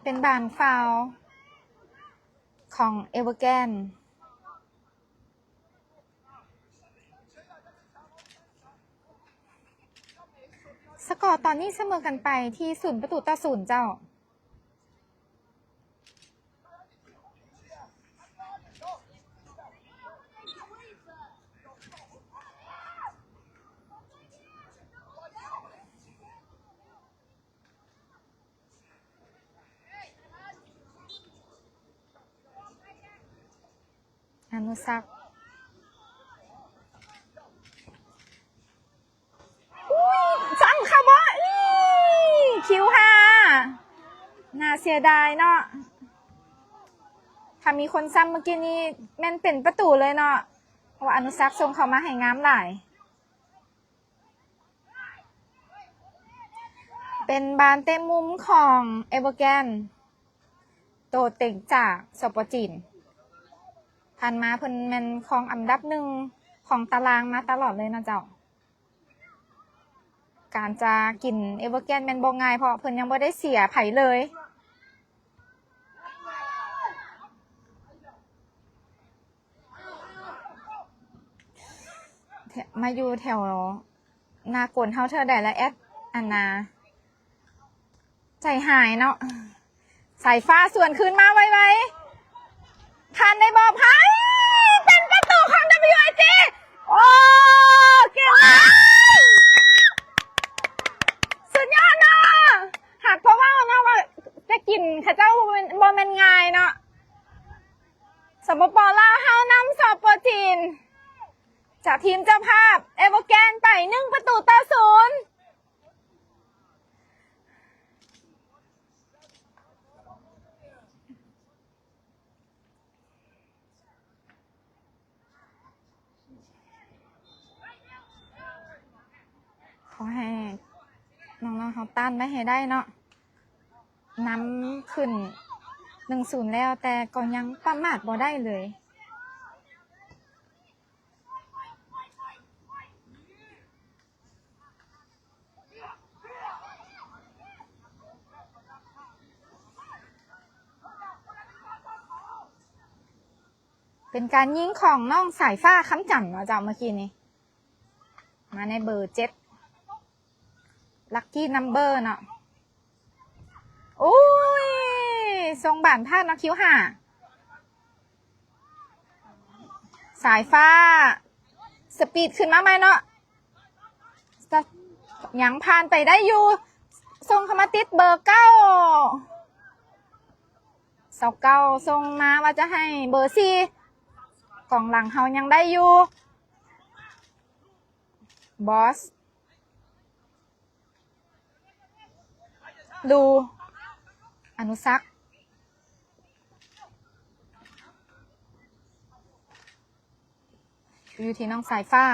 ເປັນບານຟາວຂອງເອເວີແກນ. ສະກໍຕອນນີ້ສະເໝີກັນໄປທີ່ສູນປະຕູຕໍ່ສູນເຈົ້າ. ອະນຸສັກ ອຸ້ຍ ຊ້ຳຄາບອ ອີ ຄິວຫ້າ ໜ້າເສຍດາຍເນາະ. ຖ້າມີຄົນຊ້ຳເມື່ອກີ້ນີ້ແມ່ນເປັນປະຕູເລີຍເນາະ ເພາະວ່າອະນຸສັກສົ່ງເຂົ້າມາໃຫ້ງາມຫຼາຍ. ປັນບານເຕະມຸມຂອງເອເວີແກນ ໂຕເຕັງຈາກ ສປ ຈີນ. ຜ່ານມາເພິ່ນແມ່ນຄອງອັນດັບໜຶ່ງຂອງຕາລາງມາຕະຫຼອດເລີຍເນາະເຈົ້າ. ການຈະກິນເອເວີແກນແມ່ນບໍ່ງ່າຍ ເພາະເພິ່ນຍັງບໍ່ໄດ້ເສຍໃຜເລີຍ. ແຖ- ມາຢູ່ແຖວໜ້າກົນເຮົາເທື່ອໃດລະແອັດ ອັນນ່າ ໃຈຫາຍເນາະ. ສາຍຟ້າສວນຄືນມາໄວໆ ທັນໄດ້ບໍ່? ພັນ ເປັນປະຕູຂອງ WIG. ໂອ້ ເກັ່ງຫຼາຍ ສຸດຍອດເນາະ. ຫາກເພາະວ່າເນາະ ວ່າຈະກິນເຂົາເຈົ້າບໍ່ແມ່ນ ບໍ່ແມ່ນງ່າຍເນາະ. ສປປ ລາວເຮົານຳ ສປ ຈີນ ຈາກທີມເຈົ້າພາບ ເອເວີແກນ ໄປໜຶ່ງປະຕູຕໍ່ສູນ. ຂໍໃຫ້ນ້ອງໆເຮົາຕ້ານໄວ້ໃຫ້ໄດ້ເນາະ. ນຳຂຶ້ນໜຶ່ງສູນແລ້ວ ແຕ່ກໍຍັງປະໝາດບໍ່ໄດ້ເລີຍ. ເປັນການຍິງຂອງນ້ອງສາຍຟ້າ ຄຳຈັນ ເນາະເຈົ້າ ເມື່ອກີ້ນີ້ ມາໃນເບີເຈັດ ລັກກີ້ນຳເບີເນາະ. ໂອ້ຍ ສົ່ງບານພາດເນາະ ຄິວຫ້າ. ສາຍຟ້າສະປີດຂຶ້ນມາໃໝ່ເນາະ ສະ- ຍັງຜ່ານໄປໄດ້ຢູ່ ສົ່ງເຂົ້າມາຕິດເບີເກົ້າ ຊາວເກົ້າ ສົ່ງມາວ່າຈະໃຫ້ເບີສີ່ ກອງຫຼັງເຮົາຍັງໄດ້ຢູ່ ບອສ ລູ ອະນຸສັກ ຢູ່ທີ່ນ້ອງສາຍຟ້າ.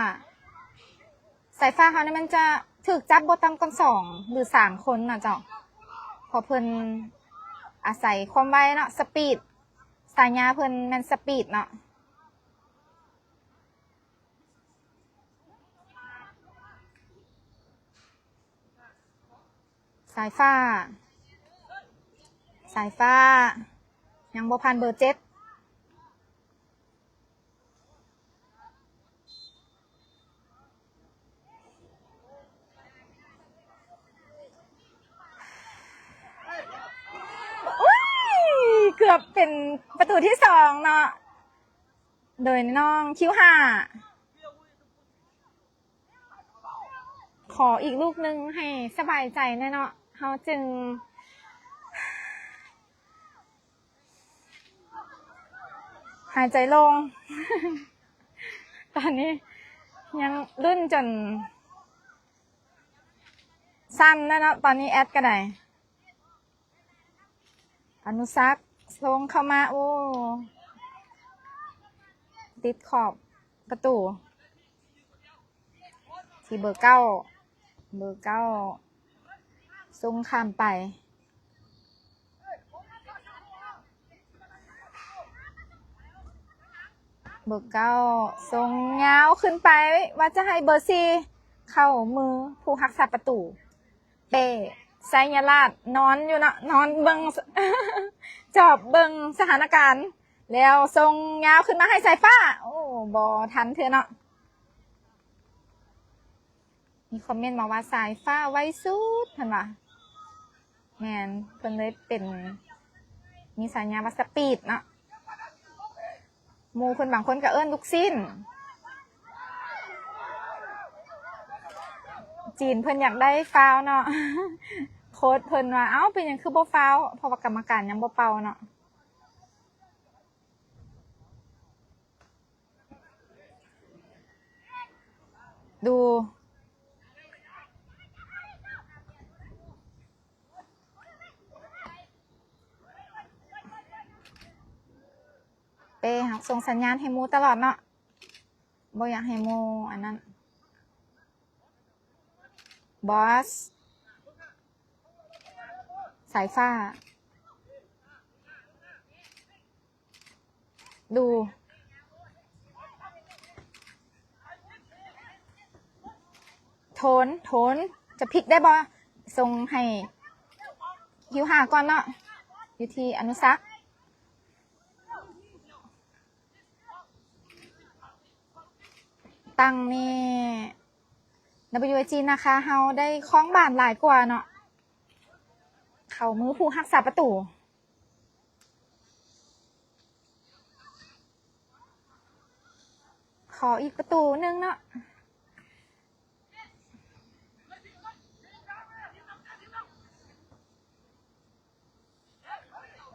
ສາຍຟ້າເຮົານີ້ມັນຈະຖືກຈັບບໍ່ຕ່ຳກວ່າສອງ ຫຼື ສາມຄົນນະເຈົ້າ ເພາະເພິ່ນອາໄສຄວາມໄວເນາະ ສະປີດ ສາຍາເພິ່ນແມ່ນສະປີດເນາະ. ສາຍຟ້າ ສາຍຟ້າ ຍັງບໍ່ຜ່ານເບີເຈັດ. ອຸ້ຍ ເກືອບເປັນປະຕູທີສອງເນາະ ໂດຍນ້ອງຄິວຫ້າ. ຂໍອີກລູກໜຶ່ງໃຫ້ສະບາຍໃຈແດ່ເນາະ ເຮົາຈຶ່ງຫາຍໃຈໂລ່ງ. ຕອນນີ້ຍັງລຸ້ນຈົນສັ່ນແລ້ວເນາະ ຕອນນີ້ແອັດກໍໄດ້. ອະນຸສັກ ສົ່ງເຂົ້າມາ ໂອ້ ຕິດຂອບປະຕູ ທີ່ເບີເກົ້າ ເບີເກົ້າ ສົ່ງຂ້າມໄປ ເບີເກົ້າ ສົ່ງຍາວຂຶ້ນໄປ ວ່າຈະໃຫ້ເບີສີ່ ເຂົ້າມືຜູ້ຮັກສາປະຕູ. ເປ້ ໄຊຍະລາດ ນອນຢູ່ເນາະ ນອນເບິ່ງ ຈອບເບິ່ງສະຖານະການ ແລ້ວສົ່ງຍາວຂຶ້ນມາໃຫ້ສາຍຟ້າ ໂອ້ ບໍ່ທັນເທື່ອເນາະ. ມີຄອມເມັນມາວ່າ ສາຍຟ້າໄວສຸດ ເພິ່ນວ່າ ແມ່ນ ເພິ່ນເລີຍເປັນ ມີສາຍາວ່າສະປີດເນາະ. ໝູ່ເພິ່ນບາງຄົນກໍເອີ້ນລູກຊີ້ນ. ຈີນເພິ່ນຢາກໄດ້ຟາວເນາະ ໂຄດເພິ່ນວ່າ ເອົ້າ ເປັນຫຍັງຄືບໍ່ຟາວ? ເພາະວ່າກຳມະການຍັງບໍ່ເປົ່າເນາະ. ດູ ເປ້ຮັກສົ່ງສັນຍານໃຫ້ໝູ່ຕະຫຼອດເນາະ ບໍ່ຢາກໃຫ້ໝູ່ອັນນັ້ນ. ບອສ າຍຟ້າ ດູ ໂທນ ໂທນ ຈະພລິກໄດ້ບໍ່? ສົ່ງໃຫ້ ຄິວຫ້າ ກ່ອນເນາະ ຢູ່ທີ່ອະນຸສັກ. ຕັ້ງນີ້ ດັບເບິນຢູເອຈີ ນາຄາເຮົາໄດ້ຄອງບານຫຼາຍກວ່າເນາະ ເຂົ້າມືຜູ້ຮັກສາປະຕູ. ຂໍອີກປະຕູໜຶ່ງເນາະ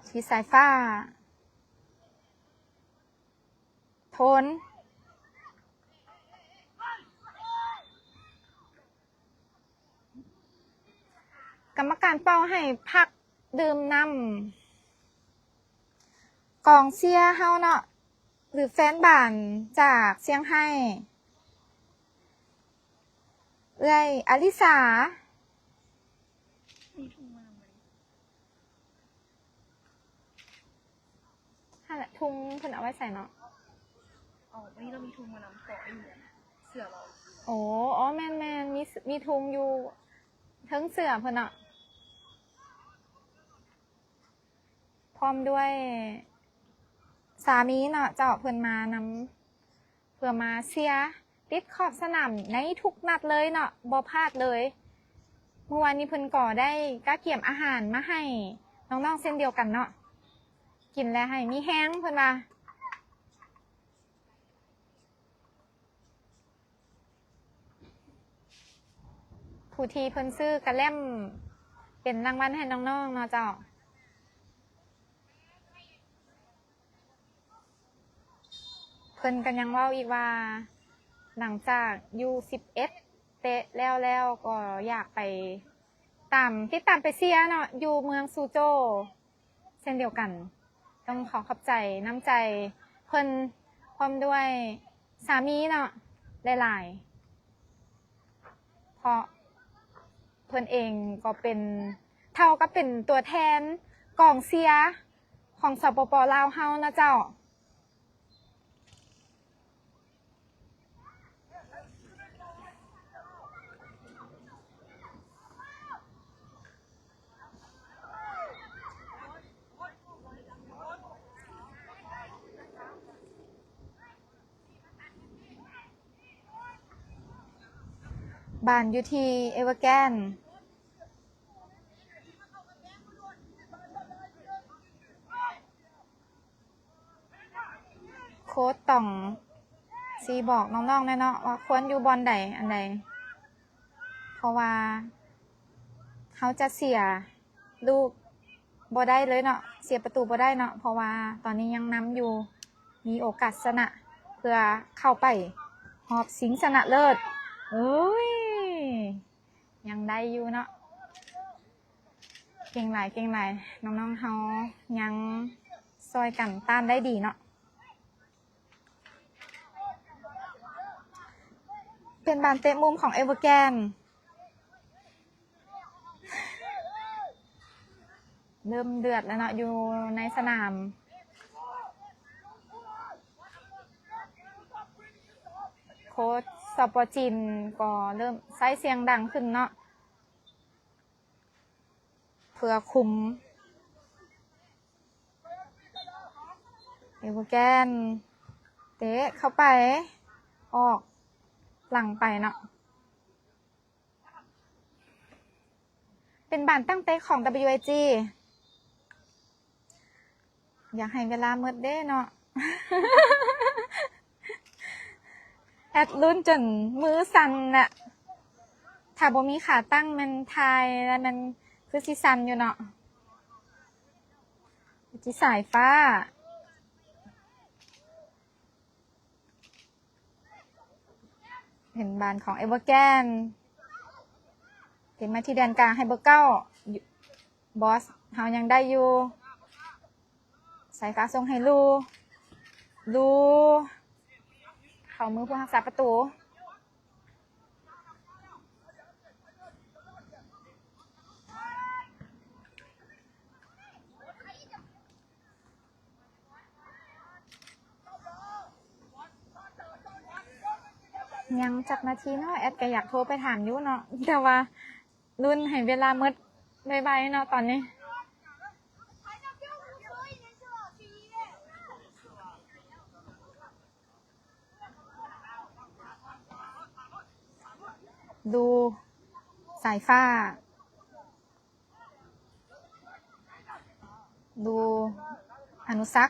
ທີ່ສາຍຟ້າ ໂທນ ກຳມະການເປົ່າໃຫ້ພັກດື່ມນ້ຳ ກອງເຊຍເຮົາເນາະ ຫຼືແຟນບານຈາກຊຽງໄຮ້ ເອື້ອຍອາລິສາ. ຫັ້ນແຫຼະ ທຸງເພິ່ນເອົາໄວ້ໃສ່ເນາະ. ອໍ ວັນນີ້ເຮົາມີທຸງມານຳ ເກາະຢູ່ເສື້ອເຮົາ. ໂອ້ ອໍ ແມ່ນໆ ມີ ມີທຸງຢູ່ເທິງເສື້ອເພິ່ນເນາະ ພ້ອມດ້ວຍສາມີເນາະເຈົ້າ ເພິ່ນມານຳ ເພື່ອມາເຊຍ ຕິດຂອບສະໜາມໃນທຸກນັດເລີຍເນາະ ບໍ່ພາດເລີຍ. ມື້ວານນີ້ເພິ່ນກໍໄດ້ກະກຽມອາຫານມາໃຫ້ນ້ອງໆເຊັ່ນດຽວກັນເນາະ ກິນແລ້ວໃຫ້ມີແຮງເພິ່ນວ່າ. ຜູ້ທີ່ເພິ່ນຊື້ກະແລັມເປັນລາງວັນໃຫ້ນ້ອງໆເນາະເຈົ້າ. ເພິ່ນກໍຍັງເວົ້າອີກວ່າ ຫຼັງຈາກຢູ່ສິບເອັດເຕະແລ້ວແລ້ວ ກໍຢາກໄປຕາມ ຕິດຕາມໄປເຊຍເນາະ ຢູ່ເມືອງຊູໂຈເຊັ່ນດຽວກັນ. ຕ້ອງຂໍຂອບໃຈນ້ຳໃຈເພິ່ນ ພ້ອມດ້ວຍສາມີເນາະ ຫຼາຍໆ ເພາະເພິ່ນເອງກໍເປັນ ເທົ່າກັບເປັນຕົວແທນກອງເຊຍຂອງ ສປປ ລາວ ເຮົາເນາະເຈົ້າ. ບານຢູ່ທີ່ເອເວີແກນ. ໂຄດຕ້ອງຊິບອກນ້ອງໆແດ່ເນາະ ວ່າຄວນຢູ່ບ່ອນໃດ ອັນໃດ ເພາະວ່າເຮົາຈະເສຍລູກບໍ່ໄດ້ເລີຍເນາະ ເສຍປະຕູບໍ່ໄດ້ເນາະ ເພາະວ່າຕອນນີ້ຍັງນຳຢູ່ ມີໂອກາດຊະນະ ເພື່ອເຂົ້າໄປຮອບຊິງຊະນະເລີດ. ເອີຍ ຍັງໄດ້ຢູ່ເນາະ ເກັ່ງຫຼາຍ ເກັ່ງຫຼາຍ ນ້ອງໆເຮົາຍັງຊ່ອຍກັນຕ້ານໄດ້ດີເນາະ. ເປັນບານເຕະມຸມຂອງເອເວີແກນ. ເລີ່ມເດືອດແລ້ວເນາະ ຢູ່ໃນສະໜາມ. ໂຄດ ສປ ຈີນ ກໍເລີ່ມໃຊ້ສຽງດັງຂຶ້ນເນາະ ເພື່ອຄຸມ. ເອເວີແກນ ເຕະເຂົ້າໄປ ອອກຫຼັງໄປເນາະ. ເປັນບານຕັ້ງເຕະຂອງ ດັບເບິນຢູເອຈີ. ຢາກໃຫ້ເວລາໝົດເດ້ເນາະ ແອັດລຸ້ນຈົນມືສັ່ນນະ. ຖ້າບໍ່ມີຂາຕັ້ງແມ່ນຖ່າຍແລ້ວແມ່ນຄືຊິສັ່ນຢູ່ເນາະ. ທີ່ສາຍຟ້າ. ເຫັນບານຂອງເອເວີແກນ ເກັບມາທີ່ແດນກາງໃຫ້ເບີເກົ້າ. ບອສເຮົາຍັງໄດ້ຢູ່. ສາຍຟ້າສົ່ງໃຫ້ລູ. ລູ ເຂົ້າມືຜູ້ຮັກສາປະຕູ. ຍັງຈັກນາທີເນາະ ແອັດກໍຢາກໂທໄປຖາມຢູ່ເນາະ ແຕ່ວ່າລຸ້ນໃຫ້ເວລາໝົດໄວໆເນາະຕອນນີ້. ດູສາຍຟ້າ ດູອະນຸສັກ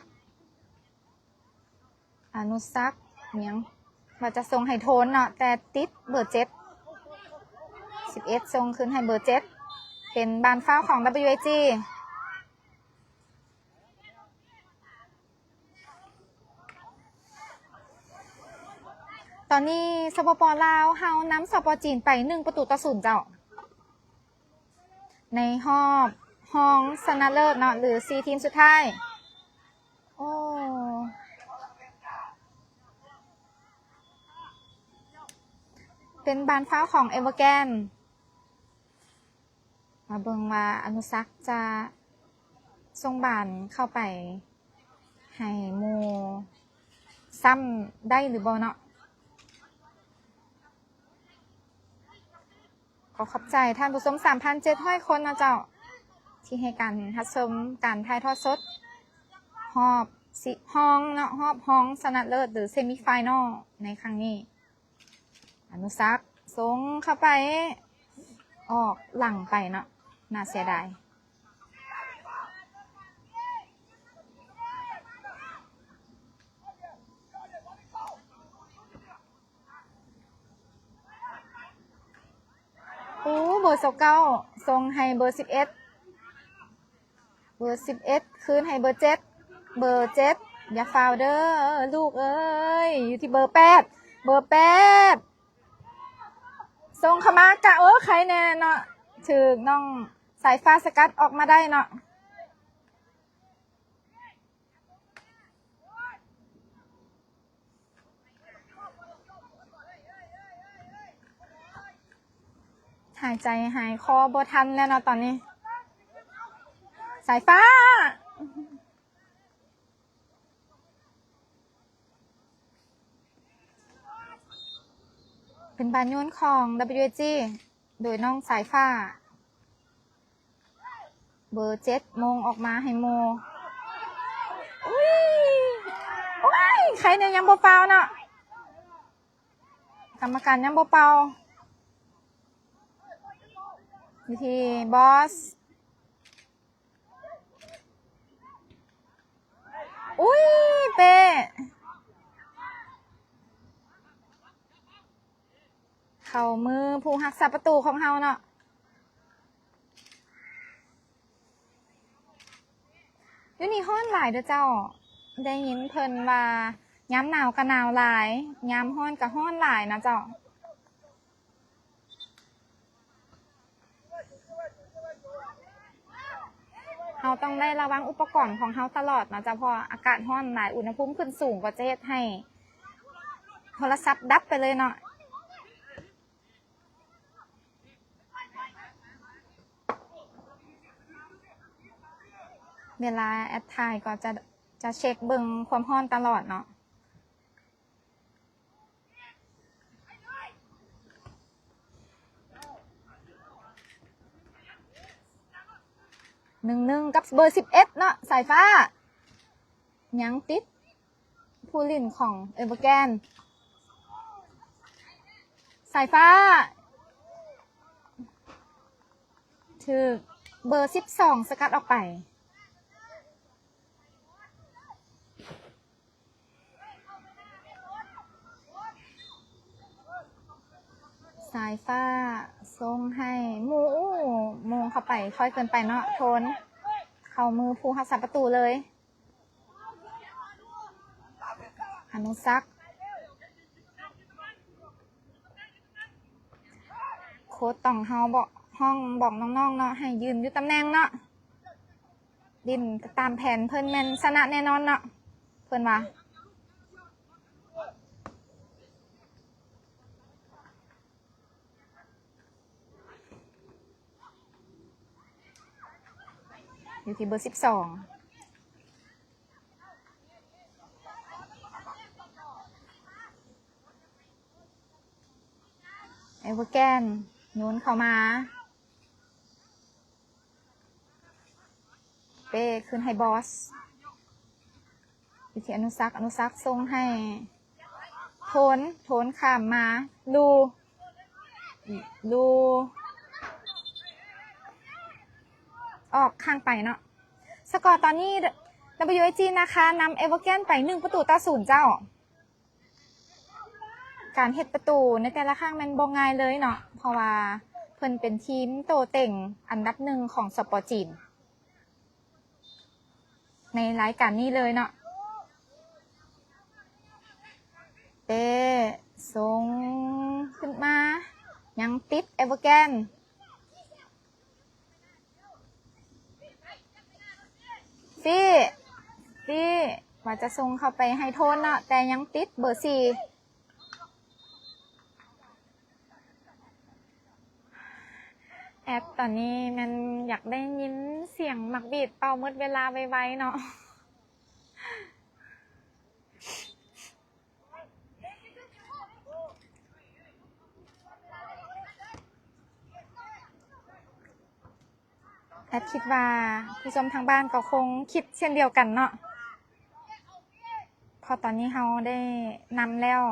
ອະນຸສັກຫຍັງ ວ່າຈະສົ່ງໃຫ້ໂທນເນາະ ແຕ່ຕິດເບີເຈັດ ສິບເອັດ ສົ່ງຄືນໃຫ້ເບີເຈັດ ເປັນບານຟາວຂອງ WAG. ຕອນນີ້ ສປປ ລາວ ເຮົານຳ ສປ ຈີນ ໄປ ໜຶ່ງປະຕູຕໍ່ສູນເຈົ້າ ໃນຮອບຮອງຊະນະເລີດເນາະ ຫຼື ສີ່ທີມສຸດທ້າຍ. ໂອ້ ເປັນບານຟາວຂອງ Evergrande. ມາເບິ່ງວ່າອະນຸສັກຈະສົ່ງບານເຂົ້າໄປໃຫ້ໝູ່ຊ້ຳໄດ້ຫຼືບໍ່ເນາະ. ຂໍຂອບໃຈທ່ານຜູ້ຊົມສາມພັນເຈັດຮ້ອຍຄົນເນາະເຈົ້າ ທີ່ໃຫ້ການຮັບຊົມການຖ່າຍທອດສົດຮອບຮອງເນາະ ຮອບຮອງຊະນະເລີດ ຫຼື ເຊມີໄຟນອລໃນຄັ້ງນີ້. ອະນຸສັກສົ່ງເຂົ້າໄປ ອອກຫຼັງໄປເນາະ ໜ້າເສຍດາຍ. ໂອ້ ເບີຊາວເກົ້າ ສົ່ງໃຫ້ເບີສິບເອັດ ເບີສິບເອັດ ຄືນໃຫ້ເບີເຈັດ ເບີເຈັດ ຢ່າຟາວເດີລູກເອີຍ ຢູ່ທີ່ເບີແປດ ເບີແປດ ສົ່ງເຂົ້າມາກະ ເອີ ໄຄແນ່ເນາະ ຖືກນ້ອງສາຍຟ້າສະກັດອອກມາໄດ້ເນາະ. ຫາຍໃຈຫາຍຄໍບໍ່ທັນແລ້ວເນາະຕອນນີ້ ສາຍຟ້າ ເປັນບານໂຍນຂອງ WAG ໂດຍນ້ອງສາຍຟ້າ ເບີເຈັດ ໂມງອອກມາໃຫ້ໂມ ອຸ້ຍ ໂອ້ຍ ໄຄແນ່ຍັງບໍ່ເປົ່າເນາະ ກຳມະການຍັງບໍ່ເປົ່າ ວິທີບອສ ອຸ້ຍ ເປ້ ເຂົ້າມືຜູ້ຮັກສາປະຕູຂອງເຮົາເນາະ. ຢູ່ນີ້ຮ້ອນຫຼາຍເດີເຈົ້າ ໄດ້ຍິນເພິ່ນວ່າຍາມໜາວກະໜາວຫຼາຍ ຍາມຮ້ອນກະຮ້ອນຫຼາຍນະເຈົ້າ. ເຮົາຕ້ອງໄດ້ລະວັງອຸປະກອນຂອງເຮົາຕະຫຼອດເນາະເຈົ້າ ເພາະອາກາດຮ້ອນຫຼາຍ ອຸນຫະພູມຂຶ້ນສູງກໍຈະເຮັດໃຫ້ໂທລະສັບດັບໄປເລີຍເນາະ. ເວລາແອັດຖ່າຍກໍຈະ ຈະເຊັກເບິ່ງຄວາມຮ້ອນຕະຫຼອດເນາະ. ໜຶ່ງໜຶ່ງ ກັບເບີສິບເອັດເນາະ ສາຍຟ້າ ຍັງຕິດຜູ້ຫຼິ້ນຂອງເອເວີແກນ ສາຍຟ້າ ຖືກເບີສິບສອງສະກັດອອກໄປ. ສາຍຟ້າສົ່ງໃຫ້ໝູ່ ໂອ້ ໂມງເຂົ້າໄປຄ່ອຍເກີນໄປເນາະ ໂທນ ເຂົ້າມືຜູ້ຮັກສາປະຕູເລີຍ ອະນຸສັກ. ໂຄດຕ້ອງເຮົາເບາະ ຮ້ອງບອກນ້ອງໆເນາະ ໃຫ້ຢືນຢູ່ຕຳແໜ່ງເນາະ ຫຼິ້ນຕາມແຜນເພິ່ນແມ່ນຊະນະແນ່ນອນເນາະ ເພິ່ນວ່າ. ຢູ່ທີ່ເບີສິບສອງ. ເອເວີແກນໂຍນເຂົ້າມາ ເປ້ຂຶ້ນໃຫ້ບອສ ຢູ່ທີ່ອະນຸສັກ ອະນຸສັກສົ່ງໃຫ້ໂທນ ໂທນຂ້າມມາ ລູ ລູ ອອກຂ້າງໄປເນາະ. ສະກໍຕອນນີ້ ດັບເບິນຢູເອສຈີ ນາຄານຳເອເວີແກນໄປໜຶ່ງປະຕູຕໍ່ສູນເຈົ້າ. ການເຮັດປະຕູໃນແຕ່ລະຄັ້ງແມ່ນບໍ່ງ່າຍເລີຍເນາະ ເພາະວ່າເພິ່ນເປັນທີມໂຕເຕັງອັນດັບໜຶ່ງຂອງ ສປ ຈີນ ໃນລາຍການນີ້ເລີຍເນາະ. ເປ້ສົ່ງຂຶ້ນມາ ຍັງຕິດເອເວີແກນ. ຟີ ຟີ ວ່າຈະສົ່ງເຂົ້າໄປໃຫ້ໂທນເນາະ ແຕ່ຍັງຕິດເບີສີ່. ແອັດຕອນນີ້ແມ່ນຢາກໄດ້ຍິນສຽງໝາກບີດເປົ່າໝົດເວລາໄວໆເນາະ. ແອັດຄິດວ່າຜູ້ຊົມທາງບ້ານກໍຄົງຄິດເຊັ່ນດຽວກັນເນາະ ເພາະຕອນນີ້ເຮົາໄດ້ນຳແລ້ວ.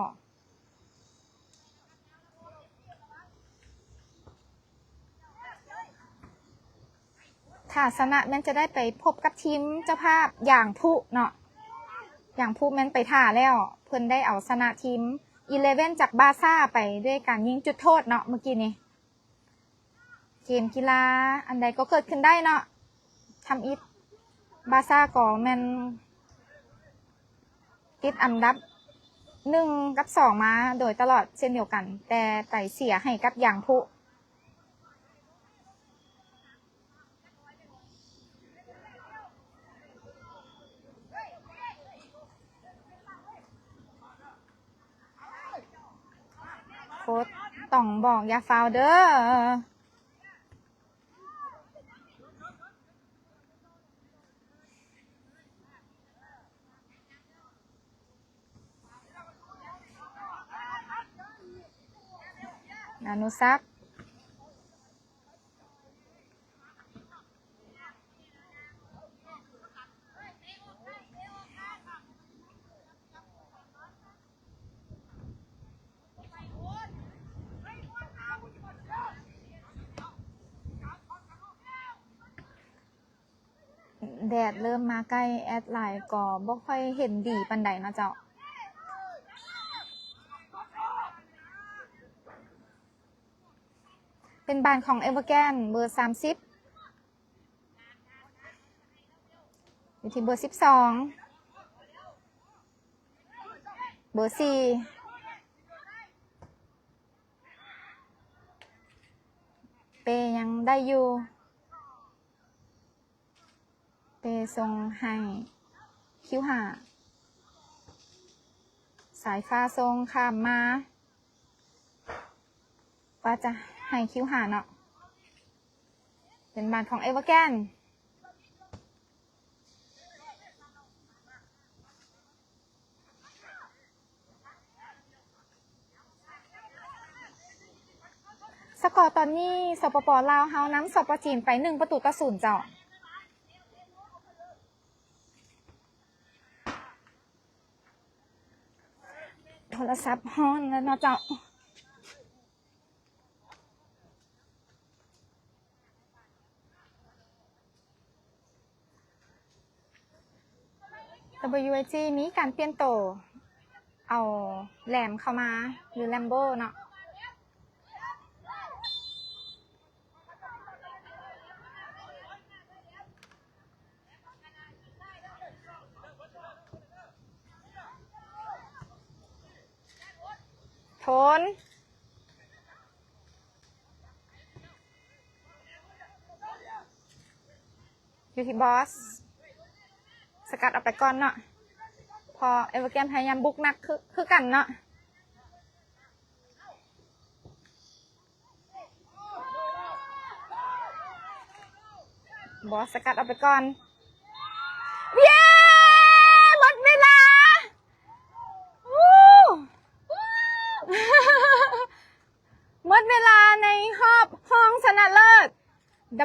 ຖ້າຊະນະແມ່ນຈະໄດ້ໄປພົບກັບທີມເຈົ້າພາບຢາງພຸເນາະ. ຢາງພຸແມ່ນໄປຖ້າແລ້ວ ເພິ່ນໄດ້ເອົາຊະນະທີມອີເລເວັນຈາກບາຊາໄປດ້ວຍການຍິງຈຸດໂທດເນາະ ມື້ກີ້ນີ້. ເກມກິລາອັນໃດກໍເກີດຂຶ້ນໄດ້ເນາະ. ທຳອິດບາຊາກໍແມ່ນຕິດອັນດັບໜຶ່ງກັບສອງມາໂດຍຕະຫຼອດເຊັ່ນດຽວກັນ ແຕ່ໄປເສຍໃຫ້ກັບຢາງພຸ. ໂຄດຕ້ອງບອກຢ່າຟາວເດີ້. ອະນຸສັກ ແດດເລີ່ມມາໃກ້ແອັດຫຼາຍກໍບໍ່ຄ່ອຍເຫັນດີປານໃດເນາະເຈົ້າ. ເປັນບານຂອງເອເວີແກນ ເບີສາມສິບ ຢູ່ທີ່ເບີສິບສອງ ເບີສີ່ ເປ້ຍັງໄດ້ຢູ່. ເປ້ສົ່ງໃຫ້ຄິວຫ້າ ສາຍຟ້າສົ່ງຂ້າມມາ ວ່າຈະໃຫ້ຄິວຫ້າເນາະ ເປັນບານຂອງເອເວີແກນ. ສະກໍຕອນນີ້ ສປປ ລາວ ເຮົານຳ ສປ ຈີນ ໄປໜຶ່ງປະຕູຕໍ່ສູນເຈົ້າ. ໂທລະສັບຮ້ອນແລ້ວເນາະເຈົ້າ. ດັບເບິນຢູເອສຈີ ມີການປ່ຽນໂຕ ເອົາແລມເຂົ້າມາ ຫຼື ແລມໂບເນາະ. ໂທນ ຢູ່ທີ່ບອສ ສະກັດອອກໄປກ່ອນເນາະ ເພາະເອເວີແກນພະຍາຍາມບຸກໜັກຄື ຄືກັນເນາະ. ບອສສະກັດອອກໄປກ່ອນ. ເຢ້! ໝົດເວລາ! ຫູ! ໝົດ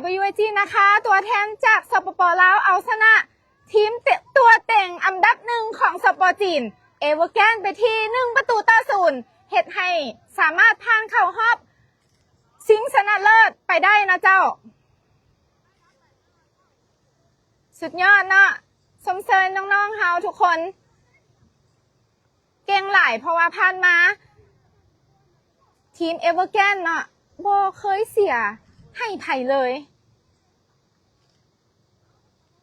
WIG ນາຄາ ຕົວແທນຈາກ ສປປ ລາວ ເອົາຊະນະທີມເຕະ ຕົວເຕັງອັນດັບໜຶ່ງຂອງ ສປ ຈີນ Evergrande ໄປທີ່ໜຶ່ງປະຕູຕໍ່ສູນ ເຮັດໃຫ້ສາມາດຜ່ານເຂົ້າຮອບຊິງຊະນະເລີດໄປໄດ້ນະເຈົ້າ. ສຸດຍອດເນາະ ຊົມເຊີຍນ້ອງໆເຮົາທຸກຄົນ ເກັ່ງຫຼາຍ ເພາະວ່າຜ່ານມາທີມ Evergrande ເນາະ ບໍ່ເຄີຍເສຍໃຫ້ໃຜເລີຍ.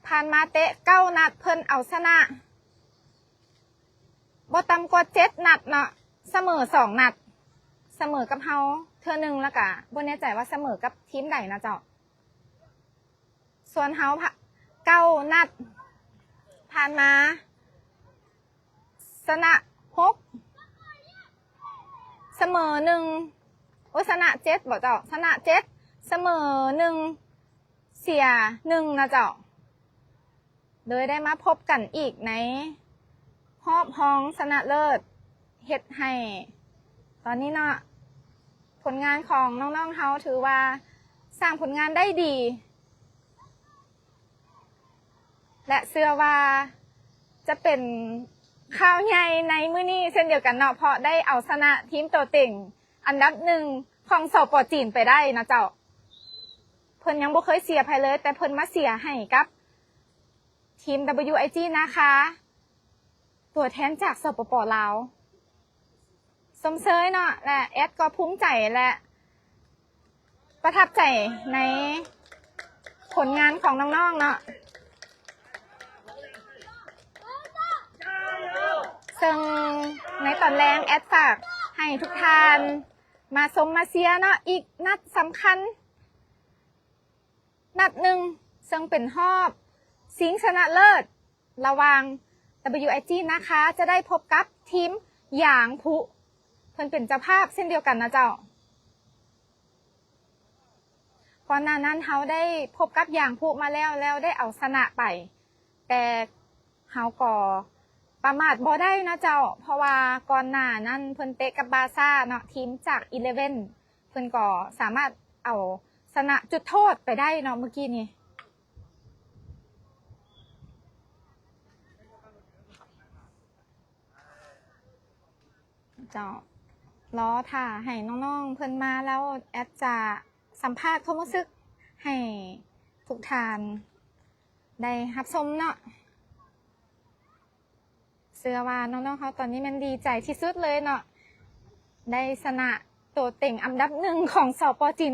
ຜ່ານມາເຕະເກົ້ານັດ ເພິ່ນເອົາຊະນະບໍ່ຕ່ຳກວ່າເຈັດນັດເນາະ ສະເໝີສອງນັດ ສະເໝີກັບເຮົາເທື່ອໜຶ່ງ ແລ້ວກະບໍ່ແນ່ໃຈວ່າສະເໝີກັບທີມໃດນະເຈົ້າ. ສ່ວນເຮົາ ພະ ເກົ້ານັດຜ່ານມາ ຊະນະຫົກ ສະເໝີໜຶ່ງ ໂອ ຊະນະເຈັດບໍ່ເຈົ້າ? ຊະນະເຈັດ ສະເໝີໜຶ່ງ ເສຍໜຶ່ງນະເຈົ້າ. ໂດຍໄດ້ມາພົບກັນອີກໃນຮອບຮອງຊະນະເລີດ ເຮັດໃຫ້ຕອນນີ້ເນາະ ຜົນງານຂອງນ້ອງໆເຮົາຖືວ່າສ້າງຜົນງານໄດ້ດີ ແລະ ເຊື່ອວ່າຈະເປັນຂ່າວໃຫຍ່ໃນມື້ນີ້ເຊັ່ນດຽວກັນເນາະ ເພາະໄດ້ເອົາຊະນະທີມໂຕເຕັງອັນດັບໜຶ່ງຂອງ ສປ ຈີນ ໄປໄດ້ນະເຈົ້າ. ເພິ່ນຍັງບໍ່ເຄີຍເສຍໃຜເລີຍ ແຕ່ເພິ່ນມາເສຍໃຫ້ກັບທີມ WIG ນາຄາ ຕົວແທນຈາກ ສປປ ລາວ. ຊົມເຊີຍເນາະ ແລະ ແອດກໍພູມໃຈ ແລະ ປະທັບໃຈໃນຜົນງານຂອງນ້ອງໆເນາະ ເຊິ່ງໃນຕອນແລງແອດຝາກໃຫ້ທຸກທ່ານມາຊົມມາເຊຍເນາະ ອີກນັດສຳຄັນນັດໜຶ່ງ ເຊິ່ງເປັນຮອບຊິງຊະນະເລີດ ລະຫວ່າງ WIG ນາຄາ ຈະໄດ້ພົບກັບທີມຢາງພຸ ເພິ່ນເປັນເຈົ້າພາບເຊັ່ນດຽວກັນນະເຈົ້າ. ກ່ອນໜ້ານັ້ນເຮົາໄດ້ພົບກັບຢາງພຸມາແລ້ວ ແລ້ວໄດ້ເອົາຊະນະໄປ ແຕ່ເຮົາກໍປະໝາດບໍ່ໄດ້ນະເຈົ້າ ເພາະວ່າກ່ອນໜ້ານັ້ນເພິ່ນເຕະກັບບາຊາເນາະ ທີມຈາກ Eleven ເພິ່ນກໍສາມາດເອົາຊະນະຈຸດໂທດໄປໄດ້ເນາະ ມື້ກີ້ນີ້. ເຈົ້າ ລໍຖ້າໃຫ້ນ້ອງໆເພິ່ນມາແລ້ວ ແອດຈະສຳພາດຄວາມຮູ້ສຶກໃຫ້ທຸກທ່ານໄດ້ຮັບຊົມເນາະ. ເຊື່ອວ່ານ້ອງໆເຮົາຕອນນີ້ແມ່ນດີໃຈທີ່ສຸດເລີຍເນາະ ໄດ້ຊະນະໂຕເຕັງອັນດັບໜຶ່ງຂອງ ສປ ຈີນ